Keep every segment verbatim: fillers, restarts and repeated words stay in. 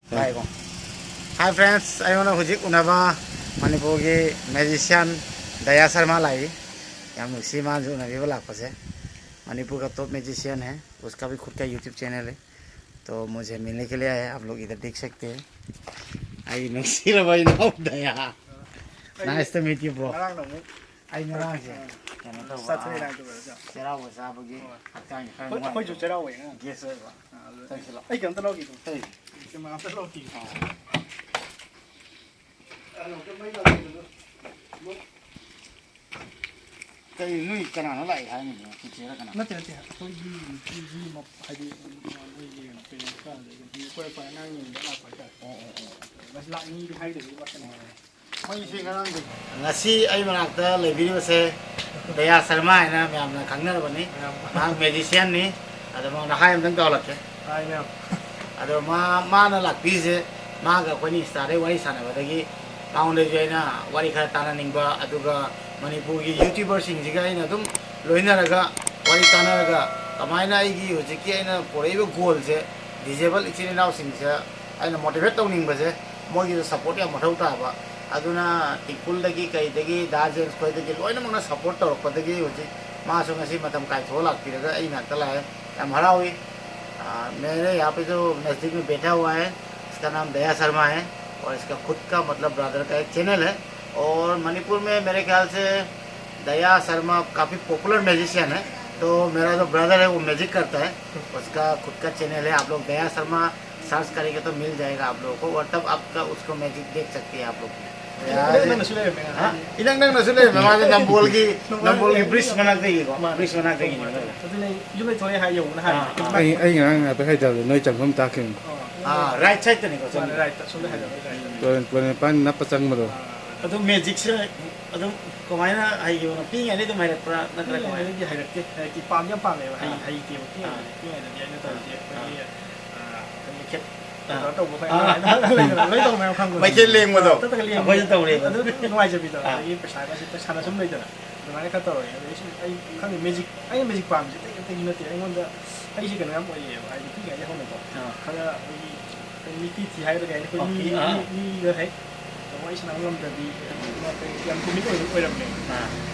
ꯇꯥꯏꯀꯣ꯫ Hi friends, ꯑꯩꯉꯣꯟꯗ ꯍꯧꯖꯤꯛ ꯎꯅꯕ ꯃꯅꯤꯄꯨꯔꯒꯤ magician ꯗꯌꯥ ꯁꯔꯃ ꯂꯥꯛꯏ꯫ ꯌꯥꯝ ꯅꯨꯡꯁꯤ ꯃꯥꯁꯨ ꯎꯅꯕꯤꯕ ꯂꯥꯛꯄꯁꯦ꯫ मणिपुर का top magician है, उसका भी खुद का YouTube channel है। तो मुझे मिलने के लिए आए, आप लोग इधर देख सकते हैं। ꯑꯩ ꯅꯨꯡꯁꯤꯔꯕ ꯏꯅꯥꯎ ꯗꯌꯥ꯫ Nice to meet you, bro꯫ ꯉꯔꯥꯡꯅ ꯑꯃꯨꯛ ꯑꯩ ꯉꯔꯥꯡꯁꯦ ꯀꯩꯅꯣ ꯇꯧꯕ, ꯆꯥꯊꯣꯛꯑꯦ, ꯑꯥ, ꯅꯪ ꯇꯧꯕꯗꯣ꯫ ꯆꯩꯔꯥꯎꯕ ꯆꯥꯕꯒꯤ ꯍꯣꯏ꯫ ꯍꯛꯆꯥꯡꯁꯦ ꯈꯔ ꯑꯩꯈꯣꯏ, ꯑꯩꯈꯣꯏꯁꯨ ꯅꯨꯡꯉꯥꯏꯇꯕ꯫ ꯆꯩꯔꯥꯎꯕꯩ ꯉꯔꯥꯡ꯫ Guest ꯑꯣꯏꯕ꯫ ꯑꯥ, ꯑꯗꯨ ꯆꯪꯁꯤꯜꯂꯣ꯫ ꯑꯩ ꯀꯩꯝꯇ ꯂꯧꯈꯤꯒꯦ꯫ ꯀꯩ? ꯀꯩꯝꯇ ꯂꯧꯈꯤꯒꯦ꯫ ꯑꯥ꯫ ꯀꯩ ꯅꯣꯏ ꯀꯅꯥꯅꯣ ꯂꯥꯛꯏ ꯍꯥꯏꯅꯤꯅꯦ? ꯆꯤꯆꯦꯔ ꯀꯅꯥ? ꯅꯠꯇꯦ, ꯅꯠꯇꯦ꯫ ꯑꯩꯈꯣꯏꯒꯤ ꯅꯨꯄꯤꯒꯤ ꯃꯞ-, ꯍꯥꯏꯗꯤ, ꯃꯣꯏꯒꯤ parents ꯀ ꯑꯗꯒꯤ ꯀꯣꯏꯔꯛꯄ ꯑꯉꯥꯡ ꯌꯦꯡꯕ ꯂꯥꯛꯄ ꯍꯥꯏꯇꯥꯔꯦ꯫ ꯑꯣ, ꯑꯣ, ꯑꯣ꯫ ꯂꯥꯛꯅꯤꯡꯗꯦ ꯍꯥꯏꯗꯕꯤ ꯋꯥꯈꯜ꯫ ꯑꯣ꯫ ꯃꯩꯁꯦ ꯉꯔꯥꯡꯗꯤ꯫ ꯉꯁꯤ ꯑꯩ ꯃꯅꯥꯛꯇ ꯂꯩꯕꯤꯔꯤꯕꯁꯦ ꯗꯌꯥ ꯁꯔꯃ ꯍꯥꯏꯅ ꯃꯌꯥꯝꯅ ꯈꯪꯅꯔꯕꯅꯤ꯫ ꯃꯌꯥꯝ꯫ ꯃꯍꯥꯛ magician ꯅꯤ꯫ ꯑꯗꯣ ꯃꯉꯣꯟꯗ hi ꯑꯝꯇꯪ ꯇꯧꯍꯜꯂꯛꯀꯦ꯫ Hi, ꯃꯌꯥꯝ꯫ ꯑꯗꯣ ꯃꯥ, ꯃꯥꯅ ꯂꯥꯛꯄꯤꯁꯦ, ꯃꯥꯒ ꯑꯩꯈꯣꯏꯅ Insta ꯗꯩ ꯋꯥꯔꯤ ꯁꯥꯟꯅꯕꯗꯒꯤ ꯃꯉꯣꯟꯗꯁꯨ ꯑꯩꯅ ꯋꯥꯔꯤ ꯈꯔ ꯇꯥꯟꯅꯅꯤꯡꯕ, ꯑꯗꯨꯒ ꯃꯅꯤꯄꯨꯔꯒꯤ YouTuber ꯁꯤꯡꯁꯤꯒ ꯑꯩꯅ ꯑꯗꯨꯝ ꯂꯣꯏꯅꯔꯒ ꯋꯥꯔꯤ ꯇꯥꯟꯅꯔꯒ ꯀꯃꯥꯏꯅ ꯑꯩꯒꯤ ꯍꯧꯖꯤꯛꯀꯤ ꯑꯩꯅ ꯄꯨꯔꯛꯏꯕ goal ꯁꯦ, disabled ꯏꯆꯤꯟ ꯏꯅꯥꯎꯁꯤꯡꯁꯦ ꯑꯩꯅ motivate ꯇꯧꯅꯤꯡꯕꯁꯦ, ꯃꯣꯏꯒꯤꯁꯨ support ꯌꯥꯝ ꯃꯊꯧ ꯇꯥꯕ꯫ ꯑꯗꯨꯅ ꯇꯤꯡꯀꯨꯜꯗꯒꯤ ꯀꯩꯗꯒꯤ ꯗꯥ ꯖꯦꯝꯁ ꯈꯣꯏꯗꯒꯤ ꯂꯣꯏꯅꯃꯛꯅ support ꯇꯧꯔꯛꯄꯗꯒꯤ ꯍꯧꯖꯤꯛ ꯃꯥꯁꯨ ꯉꯁꯤ ꯃꯇꯝ ꯀꯥꯏꯊꯣꯛꯑ ꯂꯥꯛꯄꯤꯔꯒ ꯑꯩ ꯅꯥꯛꯇ ꯂꯥꯛꯑꯦ꯫ ꯌꯥꯝ ꯍꯔꯥꯎꯏ꯫ आ, मेरे यहाँ पे जो नज़दीक में बैठा हुआ है, इसका नाम दया शर्मा है और इसका खुद का, मतलब, ब्रदर का एक चैनल है। और मणिपुर में मेरे ख्याल से दया शर्मा काफ़ी पॉपुलर मैजिशियन है, तो मेरा जो ब्रदर है वो मैजिक करता है, उसका खुद का चैनल है। आप लोग दया शर्मा सर्च करेंगे तो मिल जाएगा आप लोगों को, और तब आपका उसको मैजिक देख सकते हैं आप लोग भी। ꯏꯅꯛ ꯅꯛꯅꯁꯨ ꯂꯩꯔꯝꯃꯦ ꯉꯔꯥꯡ꯫ हाँ, इनक नक नसुले, ꯃꯥꯁꯦ ꯅꯝꯕꯣꯜꯒꯤ, ꯅꯝꯕꯣꯜꯒꯤ ꯕ꯭ꯔꯤꯖ ꯃꯅꯥꯛꯇꯒꯤꯀꯣ, ꯃꯥꯅꯦ꯫ ꯕ꯭ꯔꯤꯖ ꯃꯅꯥꯛꯇꯒꯤꯅꯦ꯫ ꯑꯗꯨꯅꯦ, ꯌꯨꯝ ꯂꯩꯊꯣꯛꯑꯦ ꯍꯥꯏ ꯌꯧꯕꯅ ꯍꯥꯏ꯫ ꯑꯥ, ꯑꯥ꯫ ꯑꯩ, ꯑꯩ ꯉꯔꯥꯡ ꯍꯥꯏꯐꯦꯠ ꯍꯥꯏꯗꯕꯗ ꯅꯣꯏ ꯆꯪꯐꯝ ꯇꯥꯛꯈꯤꯕꯅꯤ꯫ ꯑꯥ꯫ ꯑꯥ, ꯔꯥꯏꯠ ꯁꯥꯏꯠꯇꯅꯤꯀꯣ ꯃꯥꯅꯦ, ꯆꯪꯉꯤꯗꯣ꯫ ꯔꯥꯏꯠꯇ, ꯁꯣꯝꯗ ꯍꯥꯏꯗꯕ, ꯔꯥꯏꯠꯇ꯫ ꯇꯨꯔꯦꯜ, ꯇꯨꯔꯦꯜ ꯃꯄꯥꯟ ꯅꯞꯄ ꯆꯪꯕꯗꯣ꯫ ꯑꯥ꯫ ꯑꯗꯨꯝ ꯃꯦꯖꯤꯛꯁꯦ ꯑꯗꯨꯝ ꯀꯃꯥꯏꯅ ꯍꯩꯈꯤꯕꯅꯣ? ꯄꯤꯛꯏꯉꯩꯗꯒꯤ ꯑꯗꯨꯝ ꯍꯩꯔꯛꯄ꯭ꯔꯥ ꯅꯠꯇ꯭ꯔꯒ ꯀꯃꯥꯏꯅ? ꯄꯤꯛꯏꯉꯩꯗꯒꯤ ꯍꯩꯔꯛꯇꯦ꯫ ꯍꯩꯔꯛꯇꯦ, ꯄꯥꯝꯗꯤ ꯌꯥꯝ ꯄꯥꯝꯃꯦꯕ, ꯍꯩ-, ꯑꯥ꯫ ꯍꯩꯇꯦꯕ ꯄꯤꯛꯏꯉꯩꯗꯗꯤ꯫ ꯑꯥ꯫ ꯄꯤꯛꯏꯉꯩꯗꯗꯤ ꯑꯩꯅ ꯇꯧꯔꯤꯁꯦ ꯑꯥ꯫ ꯑꯩꯈꯣꯏꯒꯤ, ꯑꯥ꯫ ꯑꯥ, ꯑꯩꯈꯣꯏꯒꯤ ꯈꯦꯠ-, ꯑꯥ꯫ ꯀꯩꯅꯣ ꯇꯧꯕ ꯑꯩꯈꯣꯏ ꯑꯥ꯫ ꯑꯉꯥꯡ ꯂꯩꯗꯅ, ꯂꯣꯏ ꯇꯧꯅꯩꯕ ꯈꯪꯕꯗꯣ꯫ ꯃꯩꯈꯦꯠ ꯂꯦꯡꯕꯗꯣ꯫ ꯇꯠꯇꯒ ꯂꯦꯡꯕꯗꯣ꯫ ꯑꯩꯈꯣꯏꯁꯨ ꯇꯧꯔꯦꯕ꯫ ꯑꯗꯨ ꯅꯨꯡꯉꯥꯏꯖꯕꯤꯗꯣ꯫ ꯑꯥ꯫ ꯑꯗꯒꯤ ꯄꯩꯁꯥꯒꯁꯦ ꯄꯩꯁꯥꯅ ꯁꯨꯝ ꯂꯩꯗꯅ꯫ ꯑꯗꯨꯃꯥꯏꯅ ꯈꯔ ꯇꯧꯔꯛꯑꯦ꯫ ꯑꯗꯩ ꯁꯨꯝ ꯑꯩ ꯈꯪꯗꯦ, ꯃꯦꯖꯤꯛ, ꯑꯩꯅ ꯃꯦꯖꯤꯛ ꯄꯥꯝꯕꯁꯦ ꯑꯇꯩ ꯑꯇꯩꯒꯤ ꯅꯠꯇꯦ꯫ ꯑꯩꯉꯣꯟꯗ ꯑꯩꯁꯦ ꯀꯩꯅꯣ ꯌꯥꯝ ꯑꯣꯏꯌꯦꯕ, ꯍꯥꯏꯗꯤ ꯄꯤꯛꯏꯉꯩꯗꯒꯤ ꯍꯧꯅꯀꯣ꯫ ꯑꯥ꯫ ꯈꯔ ꯑꯩꯈꯣꯏꯒꯤ, ꯑꯩꯈꯣꯏ ꯃꯤꯇꯤ ꯊꯤ ꯍꯥꯏꯕ ꯀꯩ ꯍꯥꯏꯅꯤ? ꯑꯩꯈꯣꯏ ꯃꯤ, ꯑꯣꯀꯦ, ꯑꯥ꯫ ꯃꯤ, ꯃꯤꯗ ꯍꯦꯛ ꯋꯥꯔꯤ ꯁꯥꯟꯅꯕ ꯉꯝꯗ꯭ꯔꯗꯤ ꯌꯥꯝ ꯊꯨꯝꯃꯤꯟ ꯑꯣꯏꯕ ꯑꯣꯏꯔꯝꯃꯦ꯫ ꯑꯥ꯫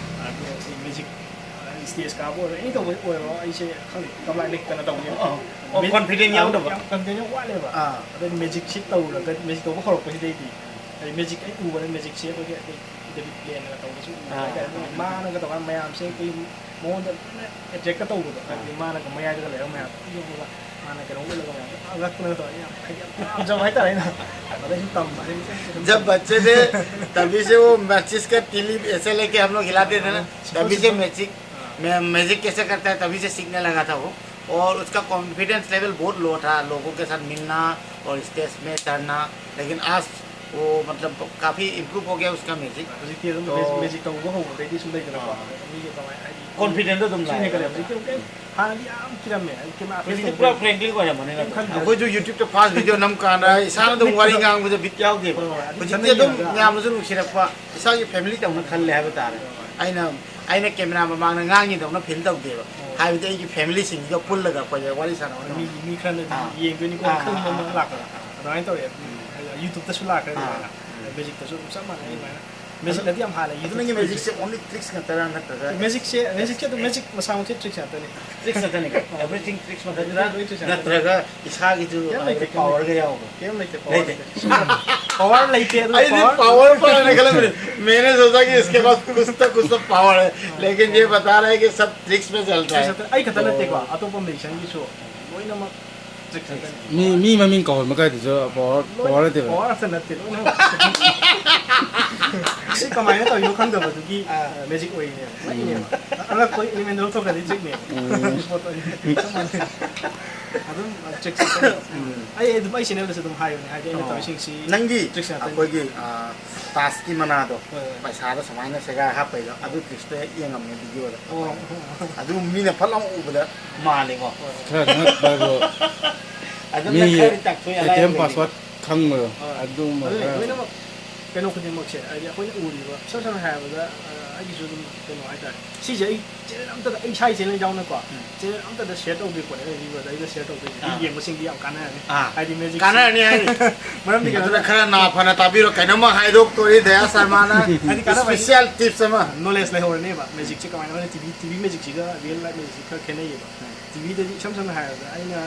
ꯑꯗꯣ ꯑꯩ ꯃ꯭ꯌꯨꯖꯤꯛ, ꯁ꯭ꯇꯦꯖ ꯀꯥꯕ ꯑꯣꯏꯔꯣ, ꯑꯦꯅꯤ ꯇꯧꯕ ꯑꯣꯏꯔꯣ, ꯑꯩꯁꯦ ꯈꯪꯗꯦ, ꯀꯃꯥꯏꯅ ꯂꯩꯇꯅ ꯇꯧꯅꯤ꯫ ꯑꯣ, ꯑꯣ, ꯀꯣꯟꯐꯤꯗꯦꯟ ꯌꯥꯎꯗꯕ? ꯌꯥꯝ ꯀꯟꯐꯤꯗꯦꯟ ꯌꯥꯝ ꯋꯥꯠꯂꯦꯕ꯫ ꯑꯥ꯫ ꯑꯗꯩ ꯃ꯭ꯌꯨꯖꯤꯛꯁꯤ ꯇꯧꯔꯒ, ꯃ꯭ꯌꯨꯖꯤꯛ ꯇꯧꯕ ꯍꯧꯔꯛꯄꯁꯤꯗꯩꯗꯤ, ꯑꯩ ꯃ꯭ꯌꯨꯖꯤꯛ ꯑꯩ ꯎꯕꯗ ꯃ꯭ꯌꯨꯖꯤꯛꯁꯦ ꯑꯩꯈꯣꯏꯒꯤ, ꯑꯩꯈꯣꯏ ꯗꯦꯕꯤꯠ ꯄ꯭ꯂꯦꯟꯅꯒ ꯇꯧꯕꯁꯨ ꯎꯕ ꯑꯥ꯫ ꯍꯥꯏꯇꯥꯔꯦ꯫ ꯃꯣꯏ ꯃꯥꯅꯒ ꯇꯧꯀꯥꯟꯗ ꯃꯌꯥꯝꯁꯦ ꯑꯩꯈꯣꯏ ꯃꯉꯣꯟꯗ ꯂꯣꯏꯅ ꯑꯦꯇ꯭ꯔꯦꯛꯀ ꯇꯧꯕꯗꯣ, ꯑꯥ꯫ ꯍꯥꯏꯗꯤ ꯃꯥꯅꯒ ꯃꯌꯥꯏꯗꯒ ꯂꯩꯔꯒ ꯃꯌꯥꯝ ꯌꯦꯡꯉꯒ ꯃꯥꯅ ꯀꯩꯅꯣ ꯎꯠꯂꯒ ꯃꯌꯥꯝ ꯑꯉꯛꯄꯅꯒ ꯇꯧꯔꯒ ꯌꯥꯝ, ꯍꯥꯏꯗꯤ ꯌꯥꯝ ꯄꯥꯝꯖꯕ ꯍꯥꯏꯇꯥꯔꯦ ꯑꯩꯅ꯫ ꯑꯗꯩ ꯁꯨꯝ ꯇꯝꯕ ꯍꯥꯏꯗꯤ ꯁꯨꯝ, ꯁꯨꯝ जब बच्चे थे, तभी से वो माचिस का तीली ऐसे लेके हम लोग हिलाते थे ना, हाँ, तभी से म्यूजिक, हाँ। मैं, म्यूजिक कैसे करता है, तभी से सीखने लगा था वो। और उसका कॉन्फिडेंस लेवल बहुत लो था, लोगों के साथ मिलना और स्टेज में चढ़ना। लेकिन आज वो, मतलब, काफ़ी इम्प्रूव हो गया उसका म्यूजिक। ꯍꯧꯖꯤꯛꯇꯤ ꯑꯗꯨꯝ तो म्यूजिक, म्यूजिक ꯇꯧꯕ ꯍꯧꯕꯗꯩꯗꯤ ꯁꯨꯝ ꯂꯩꯗꯅꯀꯣ, हाँ। ꯃꯤꯒ ꯀꯃꯥꯏ ꯍꯥꯏꯗꯤ ꯀꯣꯟꯐꯤꯗꯦꯟꯗꯣ ꯑꯗꯨꯝ ꯁꯤ ꯂꯥꯛꯑꯦ꯫ ꯍꯦꯟꯒꯠꯂꯦ꯫ ꯍꯧꯖꯤꯛꯇꯤ ꯑꯃꯨꯛ ꯀꯩꯝ ꯍꯥꯟꯅꯗꯤ ꯌꯥꯝ ꯀꯤꯔꯝꯃꯦ, ꯍꯥꯏꯗꯤ ꯀꯩꯝ ꯍꯧꯖꯤꯛꯇꯤ ꯄꯨꯔꯥ ꯐ꯭ꯔꯦꯡꯀ꯭ꯂꯤ ꯑꯣꯏꯔꯝꯃꯅꯤ ꯀꯩꯝ ꯅꯠꯇ꯭ꯔꯥ? ꯈꯟꯗ꯭ꯔꯦ꯫ ꯑꯩꯈꯣꯏꯁꯨ ꯌꯨꯇ꯭ꯌꯨꯕꯇ ꯐꯥꯔꯁ ꯚꯤꯗꯤꯑꯣ ꯅꯝ ꯀꯥꯟꯗ ꯏꯁꯥꯅ ꯑꯗꯨꯝ ꯋꯥꯔꯤ ꯉꯥꯡꯕꯗ ꯕꯤꯠ ꯌꯥꯎꯗꯦꯕ꯫ ꯍꯣꯏ, ꯍꯣꯏ, ꯑꯗꯨ ꯍꯧꯖꯤꯛꯇꯤ ꯈꯟꯅ ꯑꯗꯨꯝ ꯌꯦꯡꯉꯒ ꯃꯌꯥꯝꯅꯁꯨ ꯅꯨꯡꯁꯤꯔꯛꯄ, ꯏꯁꯥꯒꯤ ꯐꯦꯃꯤꯂꯤ ꯇꯧꯅ ꯈꯜꯂꯦ ꯍꯥꯏꯕ ꯇꯥꯔꯦ꯫ ꯍꯣꯏ꯫ ꯑꯩꯅ, ꯑꯩꯅ ꯀꯦꯃꯦꯔꯥ ꯃꯃꯥꯡꯗ ꯉꯥꯡꯉꯤꯗꯧꯅ ꯐꯤꯜ ꯇꯧꯗꯦꯕ꯫ ꯍꯣꯏ꯫ ꯍꯥꯏꯕꯗꯤ ꯑꯩꯒꯤ ꯐꯦꯃꯤꯂꯤꯁꯤꯡꯁꯤꯒ ꯄꯨꯜꯂꯒ ꯑꯩꯈꯣꯏꯁꯦ ꯋꯥꯔꯤ ꯁꯥꯟꯅꯕ ꯃꯤ, ꯇꯧꯅꯤ꯫ ꯃꯤ ꯈꯔꯅꯗꯤ ꯑꯥ꯫ ꯌꯦꯡꯗꯣꯏꯅꯤꯀꯣ ꯑꯥ, ꯈꯟꯕ ꯑꯥ, ꯑꯃ ꯑꯥ꯫ ꯂꯥꯛꯄꯗꯣ꯫ ꯑꯗꯨꯃꯥꯏꯅ ꯇꯧꯔꯦ꯫ ꯎꯝ꯫ ꯍꯥꯏꯗꯤ ꯌꯨꯇ꯭ꯌꯨꯕꯇꯁꯨ ꯂꯥꯛꯈ꯭ꯔꯦ ꯑꯥ꯫ ꯑꯗꯨꯃꯥꯏꯅ꯫ ꯎꯝ꯫ ꯃ꯭ꯌꯨꯖꯤꯛꯇꯁꯨ ꯑꯗꯨꯝ ꯆꯞ ꯃꯥꯟꯅꯩ ꯑꯗꯨꯃꯥꯏꯅ꯫ ꯃ꯭ꯌꯨꯖꯤꯛꯅꯗꯤ ꯌꯥꯝ ꯍꯥꯜꯂꯦ, ꯑꯗꯨ ꯌꯨꯇ꯭ꯌꯨꯕ ꯅꯪꯒꯤ ꯀꯨꯏꯗ꯭ꯔꯤ꯫ ꯃ꯭ꯌꯨꯖꯤꯛꯁꯦ only tricks ꯉꯥꯛꯇꯔꯥ ꯅꯠꯇ꯭ꯔꯒ ꯃ꯭ꯌꯨꯖꯤꯛꯁꯦ, ꯃ꯭ꯌꯨꯖꯤꯛꯁꯦ ꯑꯗꯨꯝ ꯃ꯭ꯌꯨꯖꯤꯛ ꯃꯁꯥꯃꯛꯁꯦ ꯇ꯭ꯔꯤꯛꯁ ꯉꯥꯛꯇꯅꯤ꯫ ꯇ꯭ꯔꯤꯛꯁ ꯉꯥꯛꯇꯅꯤ꯫ ꯑꯣ꯫ Everything tricks ꯉꯥꯛꯇꯅꯤꯗ? ꯂꯣꯏ tricks ꯉꯥꯛꯇꯅꯤ꯫ ꯅꯠꯇ꯭ꯔꯒ ꯏꯁꯥꯒꯤꯁꯨ ꯀꯩꯝ ꯍꯥꯏꯗꯤ ꯂꯩꯇꯦ, ꯀꯩꯝ ꯄꯥꯋꯔꯒ ꯂꯩꯇꯦ꯫ ꯌꯥꯎꯕ꯭ꯔꯣ? ꯀꯩꯝ ꯂꯩꯇꯦ, ꯄꯥꯋꯔ ꯂꯩꯇꯦ꯫ ꯂꯩꯇꯦ꯫ ꯄꯥꯋꯔ ꯂꯩꯇꯦ, ꯑꯗꯨ ꯑꯩꯗꯤ ꯄꯥꯋꯔ ꯄꯥꯋꯔ ꯄꯥꯏꯅ ꯈꯜꯂꯝꯃꯤꯅꯦ꯫ मैंने सोचा कि इसके पास कुछ तो, कुछ तो पावर है, लेकिन ये बता रहा है कि सब ट्रिक्स में चलता है। ट्रिक्स ꯉꯥꯛꯇ-, ꯑꯩ ꯈꯛꯇ ꯅꯠꯇꯦꯀꯣ, ꯑꯇꯣꯞꯄ ꯃ꯭ꯌꯨꯖꯤꯁꯤꯌꯥꯟꯒꯤꯁꯨ ꯂꯣꯏꯅꯃꯛ ꯇ꯭ꯔꯤꯛꯁ ꯉꯥꯛꯇꯅꯤ꯫ ꯃꯤ, ꯃꯤ ꯃꯃꯤꯡ ꯀꯧꯍꯟꯕ ꯀꯥꯏꯗꯨꯁꯨ ꯄꯥꯋꯔ, ꯂꯣꯏ ꯄꯥꯋꯔ ꯅꯠꯇꯦꯕ? ꯄꯥꯋꯔ ꯑꯝꯇ ꯅꯠꯇꯦ, ꯂꯣꯏꯅꯃꯛ꯫ ꯁꯤ ꯀꯃꯥꯏꯅ ꯇꯧꯔꯤꯅꯣ ꯈꯪꯗꯕꯗꯨꯒꯤ, ꯑꯥ꯫ ꯑ, ꯃꯦꯖꯤꯛ ꯑꯣꯏꯔꯤꯅꯦꯕ꯫ ꯎꯝ꯫ ꯑꯉꯛꯄ ꯏꯂꯤꯃꯦꯟꯗꯜ ꯊꯣꯛꯈ꯭ꯔꯗꯤ ꯇ꯭ꯔꯤꯛꯅꯦꯕ꯫ ꯎꯝ꯫ ꯄꯣꯠꯇꯣ ꯑꯩ ꯆꯞ ꯃꯥꯟꯅꯩ꯫ ꯑꯗꯨꯝ, ꯑ, ꯇ꯭ꯔꯤꯛꯁ ꯉꯥꯛꯇꯅꯤ꯫ ꯎꯝ꯫ ꯑꯩ ꯑꯗꯨꯝ ꯑꯩ ꯆꯦꯅꯦꯜꯗꯁꯨ ꯑꯗꯨꯝ ꯍꯥꯏꯕꯅꯦ, ꯍꯥꯏꯗꯤ ꯑꯩꯅ ꯑꯣ꯫ ꯇꯧꯔꯤꯁꯤꯡꯁꯤ ꯅꯪꯒꯤ ꯇ꯭ꯔꯤꯛꯁ ꯉꯥꯛꯇꯅꯤ꯫ ꯑꯩꯈꯣꯏꯒꯤ, ꯑ, ꯇꯥꯖꯀꯤ ꯃꯅꯥꯗꯣ, ꯍꯣꯏ, ꯍꯣꯏ꯫ ꯄꯩꯁꯥꯗꯣ ꯁꯨꯃꯥꯏꯅ ꯁꯦꯒꯥꯏ ꯍꯥꯞꯄꯩꯗꯣ, ꯑꯗꯨ ꯇ꯭ꯔꯤꯛꯁꯇꯣ ꯍꯦꯛ ꯌꯦꯡꯉꯝꯃꯦ ꯚꯤꯗꯤꯑꯣꯗ꯫ ꯑꯣ꯫ ꯑꯗꯨ ꯃꯤꯅ ꯐꯠ ꯂꯥꯎꯅ ꯎꯕꯗ ꯃꯥꯜꯂꯦꯀꯣ꯫ ꯍꯣꯏ, ꯍꯣꯏ꯫ ꯈꯔ ꯉꯛꯄ ꯍꯥꯏꯕꯨ ꯑꯗꯨꯝ ꯃꯤ ꯈꯔꯗꯤ ꯇꯥꯛꯊꯣꯛ ꯌꯥꯔꯦ ꯑꯦ ꯇꯤ ꯑꯦꯝ ꯍꯥꯏꯕꯅꯤ꯫ ꯄꯥꯁꯋꯥꯔꯗ ꯈꯪꯕꯗꯣ, ꯍꯣꯏ꯫ ꯑꯗꯨꯒꯨꯝꯕ ꯑꯗꯨꯅꯦ, ꯈꯔ꯫ ꯂꯣꯏꯅꯃꯛ ꯀꯩꯅꯣ ꯈꯨꯗꯤꯡꯃꯛꯁꯦ, ꯍꯥꯏꯗꯤ ꯑꯩꯈꯣꯏꯅ ꯎꯔꯤꯕ, ꯏꯁꯝ ꯁꯝꯅ ꯍꯥꯏꯔꯕꯗ, ꯑ, ꯑꯩꯒꯤꯁꯨ ꯑꯗꯨꯝ ꯀꯩꯅꯣ ꯍꯥꯏꯇꯥꯔꯦ, ꯁꯤꯁꯦ ꯑꯩ ꯆꯦꯅꯦꯜ ꯑꯝꯇꯗ, ꯑꯩ ꯏꯁꯥꯒꯤ ꯆꯦꯅꯦꯜ ꯌꯥꯎꯅꯀꯣ, ꯎꯝ꯫ ꯆꯦꯅꯦꯜ ꯑꯝꯇꯗ ꯁꯤꯌꯔ ꯇꯧꯗ꯭ꯔꯤ ꯄꯣꯠꯅꯦ, ꯑꯩ ꯚꯤꯗꯤꯑꯣꯗ ꯑꯩꯅ ꯁꯤꯌꯔ ꯇꯧꯗꯣꯏꯁꯦ꯫ ꯑꯥ꯫ ꯌꯦꯡꯕꯁꯤꯡꯗꯤ ꯌꯥꯝ ꯀꯥꯟꯅꯔꯅꯤ꯫ ꯑꯥ꯫ ꯍꯥꯏꯗꯤ ꯃꯦꯖꯤꯛ ꯀꯥꯟꯅꯔꯅꯤ ꯍꯥꯏꯔꯤ꯫ ꯃꯔꯝꯗꯤ ꯀꯩꯅꯣ ꯑꯗꯨꯅ ꯈꯔ ꯅꯥ ꯐꯅ ꯇꯥꯕꯤꯔꯣ, ꯀꯩꯅꯣꯝꯃ ꯍꯥꯏꯗꯣꯛꯇꯣꯔꯤ ꯗꯌꯥ ꯁꯔꯃꯥꯅ꯫ ꯍꯥꯏꯗꯤ ꯀꯥꯟꯅꯕ ꯍꯥꯏꯗꯤ ꯁ꯭ꯄꯤꯁꯤꯌꯦꯜ ꯇꯤꯞꯁ ꯑꯃ꯫ ꯅꯣꯂꯦꯖ ꯂꯩꯍꯧꯔꯅꯦꯕ꯫ ꯃꯦꯖꯤꯛꯁꯦ ꯀꯃꯥꯏꯅ, ꯍꯥꯏꯗꯤ ꯇꯤ ꯚꯤ, ꯇꯤ ꯚꯤ ꯃꯦꯖꯤꯛꯁꯤꯒ ꯔꯤꯌꯦꯜ ꯂꯥꯏꯐ ꯃꯦꯖꯤꯛꯁꯤ ꯈꯔ ꯈꯦꯠꯅꯩꯌꯦꯕ꯫ ꯎꯝ꯫ ꯇꯤ ꯚꯤꯗꯗꯤ ꯏꯁꯝ ꯁꯝꯅ ꯍꯥꯏꯔꯕꯗ ꯑꯩꯅ,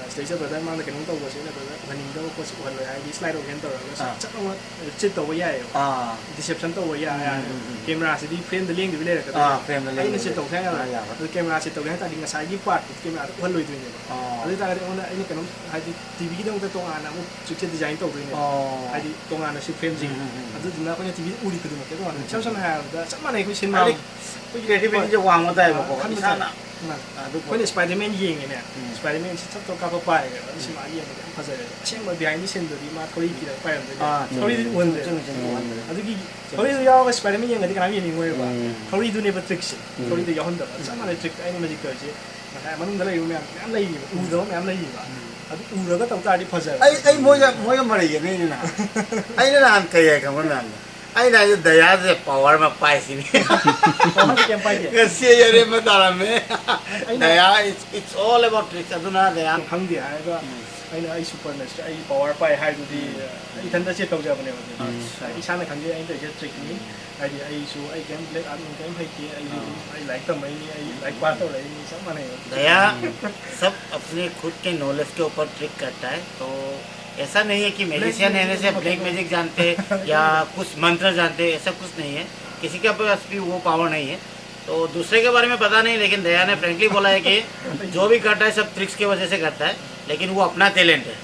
ꯑ, ꯁꯤꯗꯩꯁꯤꯗ ꯕ꯭ꯔꯗꯔ ꯃꯥꯡꯗ ꯀꯩꯅꯣꯝ ꯇꯧꯕꯁꯦ ꯑꯩꯅ ꯕ꯭ꯔꯗꯔ ꯎꯍꯟꯅꯤꯡꯗꯕ ꯄꯣꯠꯁꯦ ꯎꯍꯜꯂꯣꯏ, ꯍꯥꯏꯗꯤ ꯁ꯭ꯂꯥꯏꯠ ꯑꯣꯐ ꯍꯦꯟ ꯇꯧꯔꯒ ꯑꯥ꯫ ꯆꯠ ꯂꯥꯎꯅ ꯆꯤꯠ ꯇꯧꯕ ꯌꯥꯏꯌꯦꯕ꯫ ꯑꯥ꯫ ꯗꯤꯁꯦꯞꯁꯟ ꯇꯧꯕ ꯌꯥꯏ, ꯎꯝ, ꯌꯥꯏ꯫ ꯎꯝ, ꯎꯝ, ꯎꯝ꯫ ꯀꯦꯃꯦꯔꯥꯁꯤꯗꯤ ꯐ꯭ꯔꯦꯝꯗ ꯂꯦꯡꯗꯕꯤ ꯂꯩꯔꯛꯀꯗꯣꯏꯅꯦ꯫ ꯑꯥ, ꯐ꯭ꯔꯦꯝꯗ ꯑꯩꯅ ꯂꯦꯡꯗꯕꯤ ꯆꯤꯠ ꯇꯧ ꯁꯨꯡꯌꯥ ꯌꯥꯔꯣꯏ꯫ ꯑꯥ, ꯌꯥꯔꯣꯏ꯫ ꯑꯗꯨ ꯀꯦꯃꯦꯔꯥ ꯆꯤꯠ ꯇꯧꯒꯦ ꯍꯥꯏ ꯇꯥꯔꯗꯤ ꯉꯁꯥꯏꯒꯤ ꯄꯥꯔꯠꯇꯨ ꯀꯦꯃꯦꯔꯥꯗ ꯎꯍꯜꯂꯣꯏꯗꯣꯏꯅꯦꯕ꯫ ꯑꯥ꯫ ꯑꯗꯨ ꯑꯣꯏ ꯇꯥꯔꯒꯗꯤ ꯑꯩꯉꯣꯟꯗ, ꯑꯩꯅ ꯀꯩꯅꯣꯝ ꯍꯥꯏꯗꯤ ꯇꯤ ꯚꯤꯒꯤꯗꯃꯛꯇ ꯇꯣꯉꯥꯟꯅ ꯑꯃꯨꯛ ꯆꯤꯠꯁꯦ ꯗꯤꯖꯥꯏꯟ ꯇꯧꯗꯣꯏꯅꯦꯕ꯫ ꯑꯣ꯫ ꯍꯥꯏꯗꯤ ꯇꯣꯉꯥꯟꯅ ꯁꯤ ꯐ꯭ꯔꯦꯝꯁꯤꯡ꯫ ꯎꯝ, ꯎꯝ, ꯎꯝ, ꯎꯝ꯫ ꯑꯗꯨꯗꯨꯅ ꯑꯩꯈꯣꯏꯅ ꯇꯤ ꯚꯤꯗ ꯎꯔꯤ ꯈꯨꯗꯤꯡꯃꯛꯁꯦ ꯇꯣꯉꯥꯟꯅ꯫ ꯎꯝ, ꯏꯁꯝ ꯎꯝ꯫ ꯁꯝꯅ ꯍꯥꯏꯔꯕꯗ ꯆꯞ ꯃꯥꯟꯅꯩ ꯑꯩꯈꯣꯏ ꯁꯤꯅꯦꯃꯥ꯫ ꯍꯥꯏꯗꯤ ꯑꯩꯈꯣꯏꯒꯤ ꯀ꯭ꯔꯤꯌꯦꯇꯤꯕꯤꯇꯤꯁꯦ ꯋꯥꯡꯕ ꯇꯥꯏꯕꯀꯣ, ꯈꯟꯕ ꯏꯁꯥꯅ꯫ ꯇꯥꯏ꯫ ꯃꯥꯅꯦ꯫ ꯑꯗꯨ ꯑꯩꯈꯣꯏꯅ ꯁ꯭ꯄꯥꯏꯗꯔꯃꯦꯟ ꯌꯦꯡꯉꯦꯅꯦ꯫ ꯎꯝ꯫ ꯁ꯭ꯄꯥꯏꯗꯔꯃꯦꯟꯁꯤ ꯊꯛ ꯊꯛ ꯀꯥꯞꯄ ꯄꯥꯏꯔꯦꯕ꯫ ꯑꯗꯨ ꯎꯝ꯫ ꯁꯤꯅꯦꯃꯥ ꯌꯦꯡꯕꯗ ꯌꯥꯝ ꯐꯖꯔꯦꯕ꯫ ꯑꯁꯦꯡꯕ ꯕꯤꯍꯥꯏꯟ ꯗ ꯁꯤꯟꯗꯨꯗꯤ ꯃꯥ ꯊꯧꯔꯤ ꯀꯤꯔꯒ ꯄꯥꯏꯔꯝꯗꯣꯏꯅꯦ꯫ ꯑꯥ, ꯊꯧꯔꯤꯗꯨꯗꯤ ꯆꯨꯝꯃꯦ, ꯎꯍꯟꯗ꯭ꯔꯦ꯫ ꯆꯨꯝꯃꯦ, ꯆꯨꯝꯃꯦ, ꯎꯍꯟꯗ꯭ꯔꯦ꯫ ꯑꯗꯨꯒꯤ ꯊꯧꯔꯤꯗꯨ ꯌꯥꯎꯔꯒ ꯁ꯭ꯄꯥꯏꯗꯔꯃꯦꯟ ꯌꯦꯡꯉꯗꯤ ꯀꯅꯥꯝ ꯌꯦꯡꯅꯤꯡꯉꯣꯏꯕ꯫ ꯎꯝ꯫ ꯊꯧꯔꯤꯗꯨꯅꯦꯕ ꯇ꯭ꯔꯤꯛꯁꯦ꯫ ꯎꯝ꯫ ꯊꯧꯔꯤꯗꯨ ꯌꯥꯎꯍꯟꯗꯕ꯫ ꯆꯞ ꯃꯥꯟꯅꯩ ꯇ꯭ꯔꯤꯛ ꯑꯩꯅ ꯃꯦꯖꯤꯛ ꯇꯧꯔꯤꯁꯦ꯫ ꯉꯁꯥꯏ ꯃꯅꯨꯡꯗ ꯂꯩꯔꯤꯕ ꯃꯌꯥꯝ, ꯃꯌꯥꯝ ꯂꯩꯔꯤꯕ꯫ ꯎꯗꯕ ꯃꯌꯥꯝ ꯂꯩꯔꯤꯕ꯫ ꯎꯝ꯫ ꯑꯗꯨ ꯎꯔꯒ ꯇꯧ ꯇꯥꯔꯗꯤ ꯐꯖꯔꯦ꯫ ꯑꯩ, ꯑꯩ ꯃꯣꯏꯒ, ꯃꯣꯏꯒ ꯃꯔꯩ ꯌꯦꯠꯅꯩꯅꯦ ꯅꯍꯥꯟ꯫ ꯑꯩꯅ ꯅꯍꯥꯟ ꯀꯩ ꯍꯥꯏ ꯈꯪꯕ꯭ꯔ ꯃꯌꯥꯝꯗꯣ? ꯑꯩꯅ ꯍꯥꯏꯗꯤ ꯗꯌꯥꯁꯦ ꯄꯋꯥꯔ ꯑꯃ ꯄꯥꯏꯁꯤꯅꯤ꯫ ꯄꯋꯥꯔꯁꯦ ꯀꯩꯝ ꯄꯥꯏꯗꯦ꯫ ꯉꯁꯤ ꯑꯩ ꯑꯔꯦꯝꯕ ꯇꯥꯔꯝꯃꯦ꯫ ꯑꯩꯅ ꯗꯌꯥ, it's, it's all about tricks꯫ ꯑꯗꯨꯅ ꯗꯌꯥ꯫ ꯈꯪꯗꯦ ꯍꯥꯏꯔꯒ ꯎꯝ꯫ ꯑꯩꯅ ꯑꯩ ꯁꯨꯄꯔ ꯅꯦꯆꯔ, ꯑꯩ ꯄꯋꯥꯔ ꯄꯥꯏ ꯍꯥꯏꯗꯨꯗꯤ ꯎꯝ꯫ ꯏꯊꯟꯇ ꯆꯦꯠ ꯇꯧꯖꯕꯅꯦꯕ ꯑꯗꯨꯗꯤ꯫ ꯑꯠꯁꯥ꯫ ꯏꯁꯥꯅ ꯈꯪꯖꯩ ꯑꯩꯅ ꯇꯧꯔꯤꯁꯦ ꯇ꯭ꯔꯤꯛꯅꯤ꯫ ꯎꯝ꯫ ꯍꯥꯏꯗꯤ ꯑꯩꯁꯨ ꯑꯩ ꯀꯩꯝ ꯕ꯭ꯂꯦꯛ ꯑꯥꯔꯠ ꯅꯨꯡ ꯀꯩꯝ ꯍꯩꯇꯦ, ꯑꯩꯁꯨ ꯑꯥ꯫ ꯑꯗꯨꯝ ꯑꯩ ꯂꯥꯏꯔꯤꯛ ꯇꯝꯕꯩꯅꯤ, ꯑꯩ ꯂꯥꯏꯔꯤꯛ ꯄꯥꯁ ꯇꯧꯔꯛꯏꯅꯤ, ꯆꯞ ꯃꯥꯟꯅꯩꯕ꯫ दया सब अपने खुद के नॉलेज के ऊपर ट्रिक करता है, तो ऐसा नहीं है कि मैजिशियन रहने से ब्लैक मैजिक जानते हैं या कुछ मंत्र जानते हैं, ऐसा कुछ नहीं है। किसी के पास भी वो पावर नहीं है। तो दूसरे के बारे में पता नहीं, लेकिन दया ने फ्रैंकली बोला है कि जो भी करता है सब ट्रिक्स की वजह से करता है, लेकिन वो अपना टैलेंट है,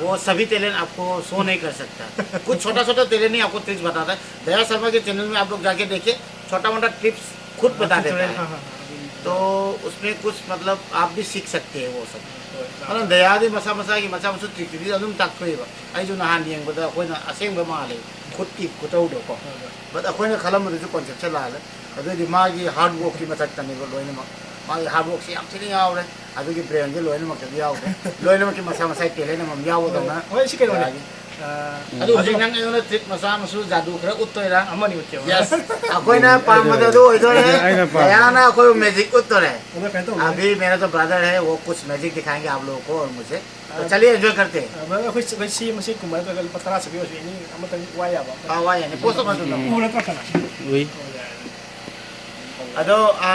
वो सभी टैलेंट आपको शो नहीं कर सकता। कुछ छोटा छोटा टैलेंट ही आपको ट्रिक्स बताता है। दया शर्मा के चैनल में आप लोग जाके देखिए, छोटा मोटा टिप्स खुद बता देता है। हाँ, हाँ, हाँ, हाँ, तो उसमें कुछ मतलब आप भी सीख सकते हैं वो सब। हाँ, मतलब दयाꯗꯤ ꯃꯁꯥ ꯃꯁꯥꯒꯤ ꯃꯆꯥ ꯃꯁꯨ ꯇ꯭ꯔꯤꯛꯇꯨꯗꯤ ꯑꯗꯨꯝ ꯇꯥꯛꯊꯣꯛꯑꯦꯕ꯫ ꯑꯩꯁꯨ ꯅꯍꯥꯟ ꯌꯦꯡꯕꯗ ꯑꯩꯈꯣꯏꯅ ꯑꯁꯦꯡꯕ ꯃꯥꯜꯂꯦ, ꯈꯨꯠꯀꯤ ꯈꯨꯇꯧꯗꯣꯀꯣ꯫ ꯍꯣꯏ, ꯍꯣꯏ꯫ But ꯑꯩꯈꯣꯏꯅ ꯈꯜꯂꯝꯕꯗꯨꯁꯨ ꯀꯣꯟꯁꯦꯞꯁꯦ ꯂꯥꯜꯂꯦ꯫ ꯑꯗꯨꯑꯣꯏꯗꯤ ꯃꯥꯒꯤ ꯍꯥꯔꯗ ꯋꯥꯔꯛꯀꯤ ꯃꯊꯛꯇꯅꯦꯕ ꯂꯣꯏꯅꯃꯛ꯫ ꯃꯥꯒꯤ ꯍꯥꯔꯗ ꯋꯥꯔꯛꯁꯦ ꯌꯥꯝ ꯊꯤꯅ ꯌꯥꯎꯔꯦ꯫ ꯑꯗꯨꯒꯤ ꯕ꯭ꯔꯦꯟꯁꯦ ꯂꯣꯏꯅꯃꯛꯇꯗꯤ ꯌꯥꯎꯗ꯭ꯔꯦ꯫ ꯂꯣꯏꯅꯃꯛꯀꯤ ꯃꯁꯥ ꯃꯁꯥꯒꯤ ꯇꯦꯂꯦꯟ ꯑꯃꯃꯝ ꯌꯥꯎꯕꯗꯧꯅ꯫ ꯍꯣꯏ, ꯁꯤ ꯀꯩꯅꯣꯅꯦ꯫ ꯌꯥꯔꯤ꯫ ꯑꯗꯨ ꯍꯧꯖꯤꯛ ꯅꯪ ꯑꯩꯉꯣꯟꯗ ꯇ꯭ꯔꯤꯛ ꯃꯆꯥ ꯃꯁꯨ ꯖꯥꯗꯨ ꯈꯔ ꯎꯠꯇꯣꯏꯔꯥ? ꯑꯃꯅꯤ ꯎꯠꯀꯦꯕ꯫ Yes. ꯑꯩꯈꯣꯏꯅ ꯄꯥꯝꯕꯗ ꯑꯗꯨ ꯑꯣꯏꯗꯣꯔꯦ꯫ ꯑꯩꯅ ꯄꯥꯝꯕ꯫ ꯗꯌꯥꯅ ꯑꯩꯈꯣꯏꯕꯨ ꯃꯦꯖꯤꯛ ꯎꯠꯇꯣꯔꯦ꯫ ꯑꯗꯣ ꯀꯩꯅꯣ ꯇꯧꯕꯅꯦ꯫ अभी मेरा तो ब्रदर है, वो कुछ मैजिक दिखाएंगे आप लोगों को और मुझे। तो चलिए, एंजॉय करते हैं। ꯑ, ꯕ꯭ꯔꯗꯔ, ꯑꯩꯈꯣꯏ, ꯑꯩꯈꯣꯏ ꯁꯤ ꯃꯁꯤ ꯀꯨꯝꯕ ꯅꯠꯇ꯭ꯔꯒ ꯂꯨꯄꯥ ꯇꯔꯥ ꯆꯠꯄꯤ ꯑꯣꯏꯔꯁꯨ ꯑꯦꯅꯤ ꯑꯃꯇꯪ ꯋꯥ ꯌꯥꯕ꯫ ꯎꯝ꯫ ꯎ ꯅꯠꯇ꯭ꯔꯣ ꯁꯅꯥ? ꯎꯏ꯫ ꯑꯣ, ꯌꯥꯏ꯫ ꯑꯗꯣ, ꯑ,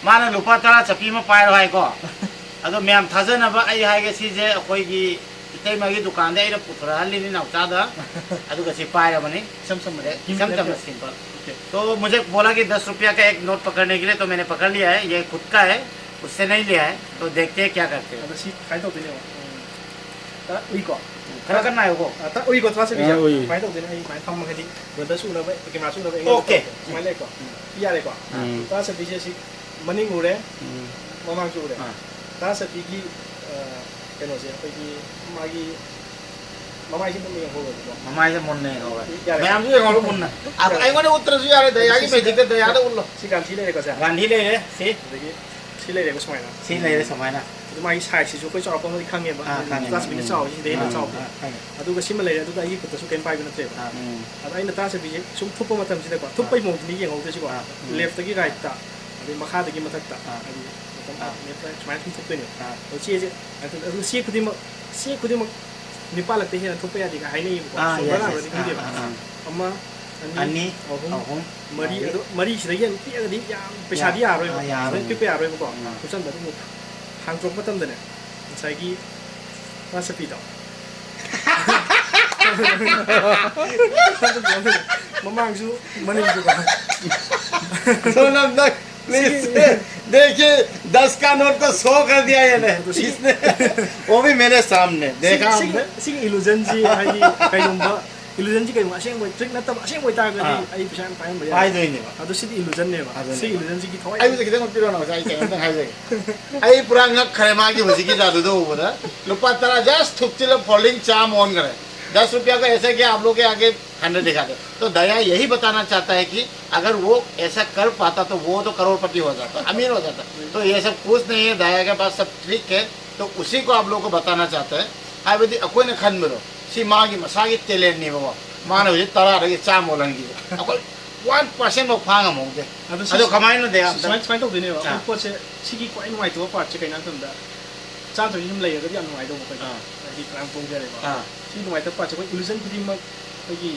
ꯃꯥꯅ ꯂꯨꯄꯥ ꯇꯔꯥ ꯆꯠꯄꯤ ꯑꯃ ꯄꯥꯏꯔꯣ ꯍꯥꯏꯀꯣ꯫ ꯑꯗꯣ ꯃꯌꯥꯝ ꯊꯥꯖꯅꯕ ꯑꯩ ꯍꯥꯏꯒꯦ, ꯁꯤꯁꯦ ꯑꯩꯈꯣꯏꯒꯤ ꯏꯇꯩꯃꯒꯤ ꯗꯨꯀꯥꯟꯗ ꯑꯩꯅ ꯄꯨꯊꯣꯔꯛꯍꯜꯂꯤꯅꯤ ꯅꯥꯎꯆꯥꯗ꯫ ꯑꯗꯨꯒ ꯁꯤ ꯄꯥꯏꯔꯕꯅꯤ꯫ ꯏꯆꯝ ꯆꯝꯕꯅꯦ꯫ ꯏꯆꯝ ꯆꯝꯅ simple꯫ OK꯫ तो मुझे बोला कि दस रुपया का एक नोट पकड़ने के लिए, तो मैंने पकड़ लिया है। ये खुद का है, उससे नहीं लिया है। तो देखते हैं क्या करते हैं। ꯑꯗꯣ ꯁꯤ ꯀꯃꯥꯏꯅ ꯇꯧꯗꯣꯏꯅꯦꯕ? ꯎꯝ꯫ ꯇ-, ꯎꯏꯀꯣ? ꯈꯔ ꯀꯟꯅ ꯍꯥꯏꯌꯨꯀꯣ꯫ ꯑ, ꯇ-, ꯎꯏꯀꯣ, ꯇ꯭ꯔꯥꯟꯁ ꯄꯤꯁꯦ? ꯑ, ꯎꯏ꯫ ꯀꯃꯥꯏꯅ ꯇꯧꯗꯣꯏꯅꯣ? ꯑꯩ ꯁꯨꯃꯥꯏꯅ ꯐꯝꯃꯒꯗꯤ ꯕ꯭ꯔꯗꯔꯁꯨ ꯎꯅꯕ, ꯀꯦꯃꯦꯔꯥꯁꯨ ꯎꯅꯕ ꯑꯦꯡꯒꯜ OK꯫ ꯇꯧꯊꯣꯛꯀꯦ꯫ ꯁꯨꯃꯥꯏꯅ ꯂꯩꯀꯣ꯫ ꯎꯝ꯫ ꯁꯤ ꯌꯥꯔꯦꯀꯣ? ꯎꯝ꯫ ꯇ꯭ꯔꯥꯟꯁ ꯄꯤꯁꯦ ꯁꯤ ꯃꯅꯤꯡ ꯎꯔꯦ, ꯎꯝ꯫ ꯃꯃꯥꯡꯁꯨ ꯎꯔꯦ꯫ ꯑꯥ꯫ ꯇꯥ ꯁꯦꯐꯤꯒꯤ, ꯑ, ꯀꯩꯅꯣꯁꯦ, ꯑꯩꯈꯣꯏꯒꯤ ꯃꯥꯒꯤ ꯃꯃꯥꯏꯁꯦ ꯃꯨꯟꯅ ꯌꯦꯡꯍꯧꯔꯣꯕꯀꯣ꯫ ꯃꯃꯥꯏꯁꯦ ꯃꯨꯟꯅ ꯌꯦꯡꯍꯧꯔꯦ꯫ ꯌꯥꯔꯦ꯫ ꯃꯌꯥꯝꯁꯨ ꯌꯦꯡꯍꯧꯔꯣ ꯃꯨꯟꯅ꯫ ꯑ, ꯌꯥꯔꯦ꯫ ꯑꯩꯉꯣꯟꯗ ꯎꯠꯇ꯭ꯔꯁꯨ ꯌꯥꯔꯦ, ꯗꯌꯥꯒꯤ ꯁꯤ, ꯁꯤ, ꯃꯦꯖꯤꯛꯇ ꯗꯌꯥꯗ ꯎꯠꯂꯣ꯫ ꯁꯤ ꯒꯥꯟꯙꯤ ꯂꯩꯔꯦꯀꯣ, ꯁꯦ? ꯒꯥꯟꯙꯤ ꯂꯩꯔꯦ, ꯁꯤ꯫ ꯑꯗꯒꯤ ꯁꯤ ꯂꯩꯔꯦꯀꯣ, ꯁꯨꯃꯥꯏꯅ꯫ ꯁꯤ ꯂꯩꯔꯦ, ꯁꯨꯃꯥꯏꯅ꯫ ꯑꯗꯨ ꯃꯥꯒꯤ ꯁꯥꯏꯖꯁꯤꯁꯨ ꯑꯩꯈꯣꯏ ꯆꯥꯎꯔꯥꯛꯄ ꯑꯃꯗꯤ ꯈꯪꯉꯦꯕ꯫ ꯑꯥ, ꯈꯪꯉꯦ꯫ ꯇꯥ ꯁꯦꯐꯤꯅ ꯎꯝ꯫ ꯆꯥꯎꯔꯤꯁꯤꯗꯩ ꯍꯦꯟꯅ ꯑꯥ, ꯆꯥꯎꯗꯦ꯫ ꯑꯥ, ꯈꯪꯉꯦ꯫ ꯑꯗꯨꯒ ꯁꯤꯃ ꯂꯩꯔꯦ, ꯑꯗꯨꯒ ꯑꯩꯒꯤ ꯈꯨꯠꯇꯁꯨ ꯀꯩꯝ ꯄꯥꯏꯕ ꯅꯠꯇ꯭ꯔꯦꯕ꯫ ꯑꯥ꯫ ꯎꯝ꯫ ꯑꯗ ꯑꯩꯅ ꯇꯥ ꯁꯦꯐꯤꯁꯦ ꯁꯨꯝ ꯊꯨꯞꯄ ꯃꯇꯝꯁꯤꯗꯀꯣ, ꯊꯨꯞꯄꯩ ꯑꯥ꯫ ꯃꯑꯣꯡꯁꯤꯅ ꯌꯦꯡꯍꯧꯗꯣꯏꯁꯤꯀꯣ꯫ ꯑꯥ, ꯎꯝ꯫ ꯂꯦꯐꯇꯒꯤ ꯔꯥꯏꯠꯇ, ꯑꯗꯩ ꯃꯈꯥꯗꯒꯤ ꯃꯊꯛꯇ, ꯑꯥ꯫ ꯍꯥꯏꯗꯤ ꯃꯇꯝ ꯑꯥ꯫ ꯂꯦꯐ ꯔꯥꯏꯠ ꯁꯨꯃꯥꯏꯅ ꯁꯨꯝ ꯊꯨꯞꯇꯣꯏꯅꯦꯕ꯫ ꯑꯥ꯫ ꯑꯗꯣ ꯆꯦꯁꯦ, ꯑꯗꯨ ꯆꯦ ꯈꯨꯗꯤꯡꯃꯛ, ꯆꯦ ꯈꯨꯗꯤꯡꯃꯛ ꯅꯤꯄꯥꯜꯂꯛꯇꯩ ꯍꯦꯟꯅ ꯊꯨꯞꯄ ꯌꯥꯗꯦꯒ ꯍꯥꯏꯅꯩꯌꯦꯕꯀꯣ꯫ ꯑꯥ, ꯆꯨꯝꯕ꯭ꯔꯥ yes, ꯂꯥꯟꯕ꯭ꯔꯥꯗꯤ yes꯫ ꯈꯪꯗꯦꯕ꯫ ꯑꯥ, ꯑꯥ, ꯑꯥ꯫ ꯑꯃ, ꯑꯅꯤ, ꯑꯅꯤ, ꯑꯍꯨꯝ, ꯑꯍꯨꯝ, ꯃꯔꯤ, ꯃꯔꯤ꯫ ꯑꯗꯣ ꯃꯔꯤꯁꯤꯗꯒꯤ ꯍꯦꯟꯅ ꯄꯤꯛꯑꯒꯗꯤ ꯌꯥꯝ ꯄꯩꯁꯥꯗꯤ ꯌꯥ-, ꯌꯥꯔꯔꯣꯏꯕ꯫ ꯑꯥ, ꯌꯥꯔꯣꯏ꯫ ꯁꯤꯗꯩ ꯄꯤꯛꯄ ꯌꯥꯔꯔꯣꯏꯕꯀꯣ꯫ ꯎꯝ꯫ ꯊꯨꯞꯆꯟꯕ ꯑꯗꯨꯕꯨ ꯍꯥꯡꯗꯣꯛꯄ ꯃꯇꯝꯗꯅꯦ, ꯉꯁꯥꯏꯒꯤ ꯃꯥ ꯆꯠꯄꯤꯗꯣ꯫ ꯃꯃꯥꯡꯁꯨ ꯃꯅꯤꯡꯁꯨꯀꯣ꯫ सोनम तक प्लीज से देखिए, दस का नोट को सौ कर दिया ये ने। तो सी-, इसने, वो भी मेरे सामने देखा सी-, हमने। सी-, सी illusion ꯁꯤ ꯍꯥꯏꯗꯤ ꯀꯩꯒꯨꯝꯕ illusion ꯁꯤ ꯀꯩꯒꯨꯝꯕ ꯑꯁꯦꯡꯕ trick ꯅꯠꯇꯕ ꯑꯁꯦꯡꯕ ꯑꯣꯏꯇꯥꯔꯒꯗꯤ ꯑꯥ꯫ ꯑꯩ ꯄꯩꯁꯥ ꯌꯥꯝ ꯄꯥꯏꯔꯝꯕ ꯌꯥꯏ꯫ ꯄꯥꯏꯗꯣꯏꯅꯦꯕ꯫ ꯑꯗꯣ ꯁꯤꯗꯤ illusion ꯅꯦꯕ꯫ ꯑꯗꯨꯅꯦꯕ꯫ ꯁꯤ illusion ꯁꯤꯒꯤ ꯊꯋꯥꯏ ꯑꯩꯕꯨꯁꯨ ꯈꯤꯇꯪ ꯎꯠꯄꯤꯔꯣ, ꯅꯥꯎꯆꯥ, ꯑꯩ ꯀꯩꯅꯣꯝꯇꯪ ꯍꯥꯏꯖꯒꯦ꯫ ꯑꯩ ꯄꯨꯔꯥ ꯉꯛꯈ꯭ꯔꯦ ꯃꯥꯒꯤ ꯍꯧꯖꯤꯛꯀꯤ ꯖꯥꯗꯨꯗꯣ ꯎꯕꯗ꯫ ꯂꯨꯄꯥ ꯇꯔꯥ just ꯊꯨꯞꯆꯤꯜꯂ folding charm ꯑꯣꯟꯈ꯭ꯔꯦ꯫ दस रुपया का ऐसा कि आप लोग के आगे hundred दिखा दे। तो दया यही बताना चाहता है कि अगर वो ऐसा कर पाता तो वो तो करोड़पति हो जाता, अमीर हो जाता। तो ये सब कुछ नहीं है, दया के पास सब ट्रिक है। तो उसी को आप लोगों को बताना चाहते हैं। ꯍꯥꯏꯕꯗꯤ ꯑꯩꯈꯣꯏꯅ ꯈꯟꯕꯗꯣ, ꯁꯤ ꯃꯥꯒꯤ ꯃꯁꯥꯒꯤ talentꯅꯦꯕꯀꯣ, ꯃꯥꯅ ꯍꯧꯖꯤꯛ ꯇꯔꯥꯗꯒꯤ ꯆꯥꯝꯃ ꯑꯣꯜꯍꯟꯈꯤꯕ, ꯑꯩꯈꯣꯏ one percent ꯐꯥꯎ ꯐꯥ ꯉꯝꯍꯧꯗꯦ꯫ ꯑꯗꯨ ꯁꯤ ꯑꯗꯣ ꯀꯃꯥꯏꯅ ꯗꯌꯥ ꯑꯝꯇ ꯁꯨꯃꯥꯏ-, ꯁꯨꯃꯥꯏꯅ ꯇꯧꯗꯣꯏꯅꯦꯕ꯫ ꯑꯥ꯫ ꯑꯩꯈꯣꯏ ꯄꯣꯠꯁꯦ, ꯁꯤꯒꯤ ꯈ꯭ꯋꯥꯏ ꯅꯨꯡꯉꯥꯏꯇꯕ partꯁꯦ ꯀꯩꯅꯣ ꯍꯥꯏ ꯃꯇꯝꯗ, ꯆꯥꯝ ꯆꯅꯤ ꯁꯨꯝ ꯂꯩꯔꯒꯗꯤ ꯌꯥꯝ ꯅꯨꯡꯉꯥꯏꯗꯧꯕ ꯑꯩꯈꯣꯏꯗ꯫ ꯑꯥ꯫ ꯍꯥꯏꯗꯤ ꯀꯅꯥꯝ ꯐꯣꯡꯗꯦ ꯍꯥꯏꯔꯦꯀꯣ꯫ ꯑꯥ꯫ ꯁꯤ ꯅꯨꯡꯉꯥꯏꯇꯕ partꯁꯦ ꯑꯩꯈꯣꯏ illusion ꯈꯨꯗꯤꯡꯃꯛ ꯑꯩꯈꯣꯏꯒꯤ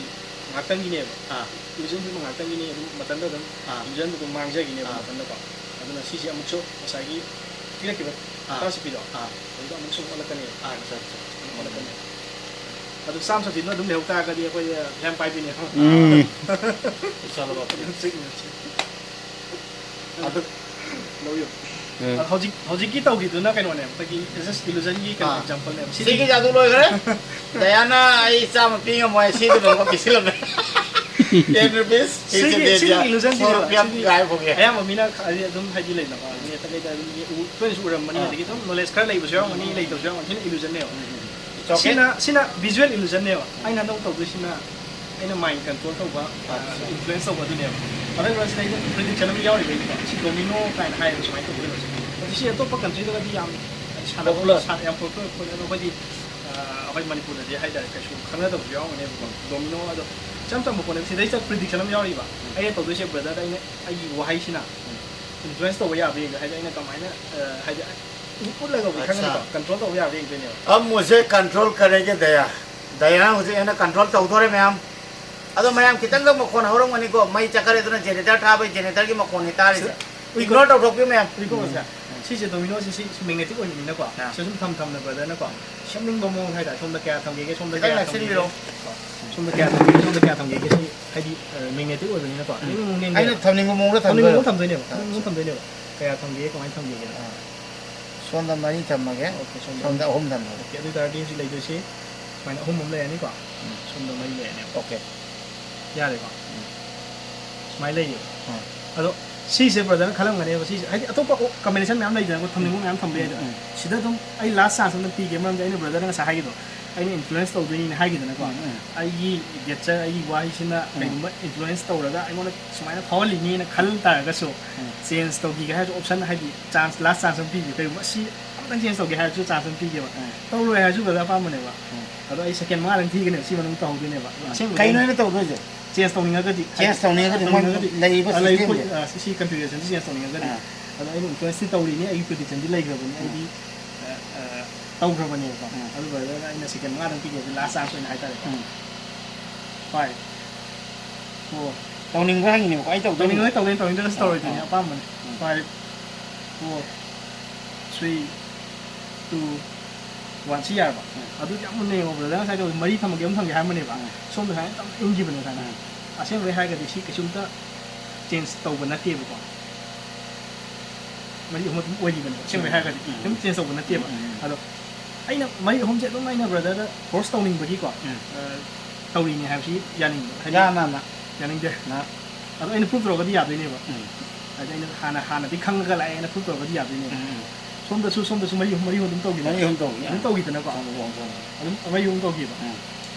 ꯉꯥꯛꯇꯪꯒꯤꯅꯦꯕ꯫ ꯑꯥ꯫ Illusion ꯈꯨꯗꯤꯡꯃꯛ ꯉꯥꯛꯇꯪꯒꯤꯅꯦ, ꯑꯗꯨꯝ ꯃꯊꯟꯇ ꯑꯗꯨꯝ ꯑꯥ꯫ Illusion ꯑꯗꯨꯝ ꯃꯥꯡꯖꯈꯤꯅꯦꯕ ꯑꯥ꯫ ꯃꯊꯟꯇꯀꯣ꯫ ꯑꯗꯨꯅ ꯁꯤꯁꯦ ꯑꯃꯨꯛꯁꯨ ꯉꯁꯥꯏꯒꯤ ꯄꯤꯔꯛꯈꯤꯕ ꯑꯥ꯫ ꯇꯔꯥ ꯆꯠꯄꯤꯗꯣ, ꯑꯥ꯫ ꯑꯗꯨꯗ ꯑꯃꯨꯛꯁꯨ ꯑꯣꯜꯂꯛꯀꯅꯦꯕ꯫ ꯑꯥ, ꯑꯠꯆꯥ, ꯑꯠꯆꯥ꯫ ꯑꯃꯨꯛ ꯑꯣꯜꯂꯛꯀꯅꯦꯕ꯫ ꯑꯗꯨ ꯆꯥꯝ ꯆꯠꯄꯤꯗꯨꯅ ꯑꯗꯨꯝ ꯂꯩꯍꯧ ꯇꯥꯔꯒꯗꯤ ꯑꯩꯈꯣꯏ ꯌꯥꯝ ꯄꯥꯏꯕꯤꯅꯦ꯫ ꯎꯝ꯫ It's all about ꯑꯗꯨꯝ ꯆꯤꯛ-, ꯆꯤꯛ-, ꯑꯗꯨ ꯂꯧ ꯌꯣ꯫ ꯎꯝ꯫ ꯑꯗꯣ ꯍꯧꯖꯤꯛ, ꯍꯧꯖꯤꯛꯀꯤ ꯇꯧꯈꯤꯗꯨꯅ ꯀꯩꯅꯣꯅꯦꯕ, ꯑꯩꯈꯣꯏꯒꯤ just illusionꯒꯤ ꯀꯩꯅꯣ ꯑꯥ꯫ Exampleꯅꯦꯕ꯫ ꯁꯤꯗꯤ ꯁꯤꯒꯤ ꯖꯥꯗꯨ ꯂꯣꯏꯈ꯭ꯔꯦ꯫ ꯗꯌꯥꯅ ꯑꯩ ꯆꯥꯝꯃ ꯄꯤ ꯉꯝꯃꯣꯏ, ꯁꯤꯗꯨꯅ ꯑꯃꯨꯛꯀ ꯄꯤꯁꯤꯜꯂꯝꯃꯦ꯫ Ten rupees, ꯁꯤꯒꯤ, ꯁꯤꯒꯤ illusionꯁꯤꯗꯤ ꯁꯣ ꯔꯨꯄꯤꯌꯥ ꯁꯤꯗꯤ ꯒꯥꯏꯕ ꯍꯣ ꯒꯌꯥ꯫ ꯑꯌꯥꯝꯕ ꯃꯤꯅ ꯈ-, ꯍꯥꯏꯗꯤ ꯑꯗꯨꯝ ꯍꯥꯏꯗꯤ ꯂꯩꯅꯀꯣ, ꯅꯦꯠꯇ ꯀꯩꯗ ꯑꯗꯨꯝ ꯌꯦ-, ꯎ-, ꯇꯣꯏꯅꯁꯨ ꯎꯔꯝꯃꯅꯤ, ꯑꯥ꯫ ꯑꯗꯒꯤ ꯑꯗꯨꯝ knowledge ꯈꯔ ꯂꯩꯕꯁꯨ ꯌꯥꯎꯔꯝꯒꯅꯤ, ꯂꯩꯇꯕꯁꯨ ꯌꯥꯎꯔꯝꯒꯅꯤ, ꯁꯤꯅ illusionꯅꯦꯕ꯫ ꯎꯝ, ꯎꯝ, ꯎꯝ꯫ It's okay꯫ ꯁꯤꯅ, ꯁꯤꯅ visual illusionꯅꯦꯕ꯫ ꯑꯩꯅ ꯍꯟꯗꯛ ꯇꯧꯗꯣꯏꯁꯤꯅ ꯑꯩꯅ mind control ꯇꯧꯕ, ꯑꯥ, ꯑꯠꯆꯥ꯫ Influence ꯇꯧꯕ ꯑꯗꯨꯅꯦꯕ꯫ ꯑꯗꯨꯒ ꯁꯤꯗꯩꯗ prediction ꯑꯃ ꯌꯥꯎꯔꯤꯕꯩꯅꯤꯀꯣ꯫ ꯁꯤ domino ꯀꯥꯏꯅ ꯍꯥꯏꯌꯦꯕ ꯁꯨꯃꯥꯏꯅ ꯇꯧꯗꯣꯏꯅꯦꯕ꯫ ꯑꯗꯨ ꯁꯤ ꯑꯇꯣꯞꯄ countryꯗꯒꯗꯤ ꯌꯥꯝ ꯁꯥꯟꯅꯕ, popular꯫ ꯁꯥꯟꯅ-, ꯌꯥꯝ popular ꯄꯣꯠꯅꯦ꯫ ꯑꯗꯣ ꯑꯩꯈꯣꯏꯗꯤ, ꯑꯥ, ꯑꯩꯈꯣꯏ ꯃꯅꯤꯄꯨꯔꯗꯗꯤ ꯍꯥꯏꯇꯥꯔꯦ ꯀꯩꯁꯨ ꯈꯪꯅꯗꯕꯁꯨ ꯌꯥꯎꯔꯝꯒꯅꯦꯕꯀꯣ꯫ Domino ꯑꯗꯣ ꯏꯆꯝ ꯆꯝꯕ ꯄꯣꯠꯅꯦꯕ꯫ ꯁꯤꯗꯩꯁꯤꯗ prediction ꯑꯃ ꯌꯥꯎꯔꯤꯕ꯫ ꯎꯝ꯫ ꯑꯩꯅ ꯇꯧꯗꯣꯏꯁꯦ brotherꯗ ꯑꯩꯅ ꯑꯩꯒꯤ ꯋꯥꯍꯩꯁꯤꯅ ꯎꯝ꯫ Influence ꯇꯧꯕ ꯌꯥꯕ꯭ꯔꯥ ꯌꯦꯡꯗꯣꯏ꯫ ꯍꯥꯏꯗꯤ ꯑꯩꯅ ꯀꯃꯥꯏꯅ, ꯑꯥ, ꯍꯥꯏꯗꯤ ꯎꯠꯂꯒꯕꯨꯗꯤ ꯑꯠꯆꯥ꯫ ꯈꯪꯒꯅꯤꯀꯣ꯫ Control ꯇꯧꯕ ꯌꯥꯕ꯭ꯔꯥ ꯌꯦꯡꯗꯣꯏꯅꯦꯕ꯫ अब मुझे control करेंगे दया। ꯗꯌꯥ ꯍꯧꯖꯤꯛ ꯑꯩꯅ control ꯇꯧꯗꯣꯔꯦ ꯃꯌꯥꯝ꯫ ꯑꯗꯣ ꯃꯌꯥꯝ ꯈꯤꯇꯪꯒ ꯃꯈꯣꯟ ꯍꯧꯔꯝꯒꯅꯤꯀꯣ, ꯃꯩ ꯆꯠꯈꯔꯦ, ꯑꯗꯨꯅ generator ꯊꯥꯕꯩ generatorꯒꯤ ꯃꯈꯣꯟꯅꯤ ꯇꯥꯔꯤꯁꯦ꯫ Sir, we got, ignore ꯇꯧꯊꯣꯛꯄꯤꯌꯨ ꯃꯌꯥꯝ꯫ We got, sir꯫ ꯁꯤꯁꯦ dominoꯁꯦ ꯁꯤ, ꯁꯤ magnetic ꯑꯣꯏꯕꯅꯤꯅꯀꯣ꯫ ꯑꯥ꯫ ꯁꯤ ꯁꯨꯝ ꯊꯝ ꯊꯝꯅ brotherꯅꯀꯣ ꯁꯦꯝꯅꯤꯡꯕ ꯃꯑꯣꯡ ꯍꯥꯏꯇꯥꯔꯦ꯫ ꯁꯣꯝꯗ ꯀꯌꯥ ꯊꯝꯒꯦꯒꯦ, ꯁꯣꯝꯗ ꯈꯤꯇꯪ ꯀꯌꯥ ꯅꯛꯁꯤꯟꯕꯤꯔꯣ꯫ ꯊꯝꯒꯦꯒꯦ, ꯁꯣꯝꯗ ꯀꯌꯥ ꯊꯝꯒꯦꯒꯦ, ꯁꯣꯝꯗ ꯀꯌꯥ ꯊꯝꯒꯦꯒꯦ, ꯁꯤ ꯍꯥꯏꯗꯤ, ꯑ, magnetic ꯑꯣꯏꯕꯅꯤꯅꯀꯣ꯫ ꯎꯝ꯫ ꯂꯦꯡꯅꯤꯡ ꯂꯦꯡꯅꯦꯕ꯫ ꯑꯩꯅ ꯊꯝꯅꯤꯡꯕ ꯃꯑꯣꯡꯗ ꯊꯝꯅꯤꯡꯕ ꯊꯝꯗꯣꯏꯔꯣ? ꯃꯑꯣꯡ ꯊꯝꯗꯣꯏꯅꯦꯕ꯫ ꯑꯥ꯫ ꯊꯝꯅꯤꯡꯕ ꯃꯑꯣꯡ ꯊꯝꯗꯣꯏꯅꯦꯕ꯫ ꯀꯌꯥ ꯊꯝꯒꯦꯒꯦ, ꯀꯃꯥꯏꯅ ꯊꯝꯒꯦꯒꯦ? ꯑꯥ꯫ ꯁꯣꯝꯗ ꯃꯔꯤ ꯊꯝꯃꯒꯦ꯫ Okay, ꯁꯣꯝꯗ ꯁꯣꯝꯗ ꯑꯍꯨꯝ ꯊꯝꯃꯒꯦ꯫ Okay, ꯑꯗꯨ ꯑꯣꯏ ꯇꯥꯔꯗꯤ ꯍꯧꯖꯤꯛ ꯂꯩꯗꯣꯏꯁꯤ ꯁꯨꯃꯥꯏꯅ ꯑꯍꯨꯝ ꯑꯃ ꯂꯩꯔꯅꯤꯀꯣ꯫ ꯎꯝ꯫ ꯁꯣꯝꯗ ꯃꯔꯤ ꯂꯩꯔꯅꯦꯕ꯫ Okay꯫ ꯌꯥꯔꯦꯀꯣ? ꯎꯝ꯫ ꯁꯨꯃꯥꯏꯅ ꯂꯩꯌꯦꯕ꯫ ꯎꯝ꯫ ꯑꯗꯣ ꯁꯤꯁꯦ brotherꯅ ꯈꯜꯂꯝꯒꯅꯦꯕ, ꯁꯤꯁꯦ ꯍꯥꯏꯗꯤ ꯑꯇꯣꯞꯄ combination ꯃꯌꯥꯝ ꯂꯩꯗꯅꯀꯣ, ꯊꯝꯅꯤꯡꯕ ꯃꯌꯥꯝ ꯊꯝꯕ ꯌꯥꯏꯗꯅ꯫ ꯎꯝ, ꯎꯝ꯫ ꯁꯤꯗ ꯑꯗꯨꯝ ꯑꯩ last chance ꯑꯝꯇ ꯄꯤꯒꯦ, ꯃꯔꯝꯗꯤ ꯑꯩꯅ brotherꯗ ꯉꯁꯥꯏ ꯍꯥꯏꯒꯤꯗꯣ, ꯑꯩꯅ influence ꯇꯧꯗꯣꯏꯅꯤꯅ ꯍꯥꯏꯒꯤꯗꯅꯀꯣ꯫ ꯎꯝ, ꯎꯝ꯫ ꯑꯩꯒꯤ gesture, ꯑꯩꯒꯤ ꯋꯥꯍꯩꯁꯤꯅ ꯎꯝ꯫ ꯀꯩꯒꯨꯝꯕ influence ꯇꯧꯔꯒ ꯑꯩꯉꯣꯟꯗ ꯁꯨꯃꯥꯏꯅ ꯐꯥꯎꯍꯜꯂꯤꯅꯦꯅ ꯈꯜ ꯇꯥꯔꯒꯁꯨ, ꯎꯝ꯫ Change ꯇꯧꯈꯤꯒꯦ ꯍꯥꯏꯔꯁꯨ option, ꯍꯥꯏꯗꯤ chance, last chance ꯑꯃ ꯄꯤꯒꯦ꯫ ꯀꯩꯒꯨꯝꯕ ꯁꯤ ꯈꯤꯇꯪ ꯆꯦꯟꯖ ꯇꯧꯒꯦ ꯍꯥꯏꯔꯁꯨ ꯆꯥꯟꯁ ꯑꯗꯨꯝ ꯄꯤꯒꯦꯕ꯫ ꯎꯝ꯫ ꯇꯧꯔꯣꯏ ꯍꯥꯏꯔꯁꯨ ꯕ꯭ꯔꯗꯔ ꯑꯄꯥꯝꯕꯅꯦꯕ꯫ ꯎꯝ꯫ ꯑꯗꯣ ꯑꯩ ꯁꯦꯀꯦꯟ ꯃꯉꯥꯗꯪ ꯊꯤꯒꯅꯦꯕ ꯁꯤ ꯃꯅꯨꯡꯗ ꯇꯧꯍꯧꯗꯣꯏꯅꯦꯕ꯫ ꯑꯁꯦꯡꯕꯗꯤ ꯀꯩꯅꯣ ꯑꯩꯅ ꯇꯧꯗꯣꯏꯁꯦ? ꯆꯦꯟꯖ ꯇꯧꯅꯤꯡꯉꯒꯗꯤ, ꯆꯦꯟꯖ ꯇꯧꯅꯤꯡꯉꯒꯗꯤ ꯃꯣꯏ ꯇꯧꯅꯤꯡꯉꯒꯗꯤ ꯂꯩꯔꯤꯕ ꯑ, ꯂꯩ, ꯁꯤꯁꯇꯦꯝꯁꯦ꯫ ꯑꯩꯈꯣꯏ, ꯑ, ꯁꯤ, ꯁꯤ ꯀꯟꯐꯤꯒꯔꯦꯁꯟꯁꯤ ꯆꯦꯟꯖ ꯇꯧꯅꯤꯡꯉꯒꯗꯤ꯫ ꯑꯥ꯫ ꯑꯗꯣ ꯑꯩꯅ ꯏꯟꯐ꯭ꯂꯨꯌꯦꯟꯁꯇꯤ ꯇꯧꯔꯤꯅꯤ, ꯑꯩꯒꯤ ꯄ꯭ꯔꯤꯗꯤꯛꯁꯟꯗꯤ ꯂꯩꯈ꯭ꯔꯕꯅꯤ꯫ ꯑꯥ꯫ ꯑꯩꯗꯤ, ꯑ, ꯑ, ꯇꯧꯈ꯭ꯔꯕꯅꯦꯕꯀꯣ꯫ ꯑꯥ꯫ ꯑꯗꯨ ꯕ꯭ꯔꯗꯔꯗ ꯑꯩꯅ ꯁꯦꯀꯦꯟ ꯃꯉꯥꯗꯪ ꯄꯤꯒꯦ, ꯂꯥꯁ ꯆꯥꯟꯁ ꯑꯣꯏꯅ ꯍꯥꯏꯇꯥꯔꯦꯀꯣ꯫ ꯎꯝ꯫ Five, four. ꯇꯧꯅꯤꯡꯕ ꯍꯪꯉꯤꯅꯦꯕꯀꯣ, ꯑꯩ ꯇꯧꯗꯣꯏꯅꯤ꯫ ꯇꯧꯅꯤꯡꯉꯗꯤ ꯇꯧꯗꯣꯏꯅꯤ, ꯇꯧꯅꯤꯡꯗ꯭ꯔꯒꯁꯨ ꯑꯥ, ꯇꯧꯔꯣꯏꯗꯣꯏꯅꯤ, ꯑꯥ꯫ ꯑꯄꯥꯝꯕꯅꯤ꯫ ꯎꯝ꯫ Five, four, three, two, one. ꯁꯤ ꯌꯥꯔꯕ? ꯎꯝ꯫ ꯑꯗꯨꯗꯤ ꯌꯥꯝ ꯃꯨꯟꯅ ꯌꯦꯡꯉꯣ, ꯕ꯭ꯔꯗꯔ ꯉꯁꯥꯏꯗꯣ ꯃꯔꯤ ꯊꯝꯃꯒꯦ ꯑꯃ ꯊꯝꯒꯦ ꯍꯥꯏꯔꯝꯕꯅꯦꯕ꯫ ꯎꯝ꯫ ꯁꯣꯝꯗ ꯁꯨꯃꯥꯏꯅ ꯇꯞꯅ ꯏꯟꯈꯤꯕꯅꯦ ꯁꯨꯃꯥꯏꯅ꯫ ꯎꯝ꯫ ꯑꯁꯦꯡꯕꯩ ꯍꯥꯏꯔꯒꯗꯤ ꯁꯤ ꯀꯩꯁꯨꯝꯇ ꯆꯦꯟꯖ ꯇꯧꯕ ꯅꯠꯇꯦꯕꯀꯣ꯫ ꯃꯔꯤ ꯑꯍꯨꯝ ꯑꯗꯨꯝ ꯑꯣꯏꯔꯤꯕꯅꯦꯕ, ꯑꯁꯦꯡꯕꯩ ꯎꯝ꯫ ꯍꯥꯏꯔꯒꯗꯤ꯫ ꯎꯝ꯫ ꯀꯩꯝ ꯆꯦꯟꯖ ꯇꯧꯕ ꯅꯠꯇꯦꯕ꯫ ꯎꯝ, ꯎꯝ, ꯎꯝ꯫ ꯑꯗꯣ ꯑꯩꯅ ꯃꯔꯤ ꯑꯍꯨꯝꯁꯦ ꯑꯗꯨꯝ ꯑꯩꯅ ꯕ꯭ꯔꯗꯔꯗ ꯐꯣꯔꯁ ꯇꯧꯅꯤꯡꯕꯒꯤꯀꯣ, ꯎꯝ꯫ ꯑ, ꯇꯧꯔꯤꯅꯦ ꯍꯥꯏꯕꯁꯤ ꯌꯥꯅꯤꯡꯕ꯫ ꯍꯥꯏꯗꯤ ꯌꯥ-, ꯅ-, ꯅ-, ꯌꯥꯅꯤꯡꯗꯦ꯫ ꯅ-, ꯑꯗꯣ ꯑꯩꯅ ꯄ꯭ꯔꯨꯐ ꯇꯧꯔꯒꯗꯤ ꯌꯥꯗꯣꯏꯅꯦꯕ꯫ ꯎꯝ꯫ ꯍꯥꯏꯗꯤ ꯑꯩꯅ ꯍꯥꯟꯅ, ꯍꯥꯟꯅꯗꯤ ꯈꯪꯉꯒ ꯂꯥꯛꯑꯦꯅ ꯄ꯭ꯔꯨꯐ ꯇꯧꯔꯒꯗꯤ ꯌꯥꯗꯣꯏꯅꯦꯕ꯫ ꯎꯝ, ꯎꯝ꯫ ꯁꯣꯝꯗꯁꯨ, ꯁꯣꯝꯗꯁꯨ ꯃꯔꯤ ꯑꯍꯨꯝ, ꯃꯔꯤ ꯑꯍꯨꯝ ꯑꯗꯨꯝ ꯇꯧꯈꯤꯗꯅ꯫ ꯃꯔꯤ ꯑꯍꯨꯝ ꯇꯧꯈꯤ꯫ ꯑꯗꯨꯝ ꯇꯧꯈꯤꯗꯅꯀꯣ꯫ ꯇꯧꯈꯤ, ꯇꯧꯈꯤ꯫ ꯑꯗꯨꯝ ꯃꯔꯤ ꯑꯍꯨꯝ ꯇꯧꯈꯤꯕ꯫ ꯎꯝ꯫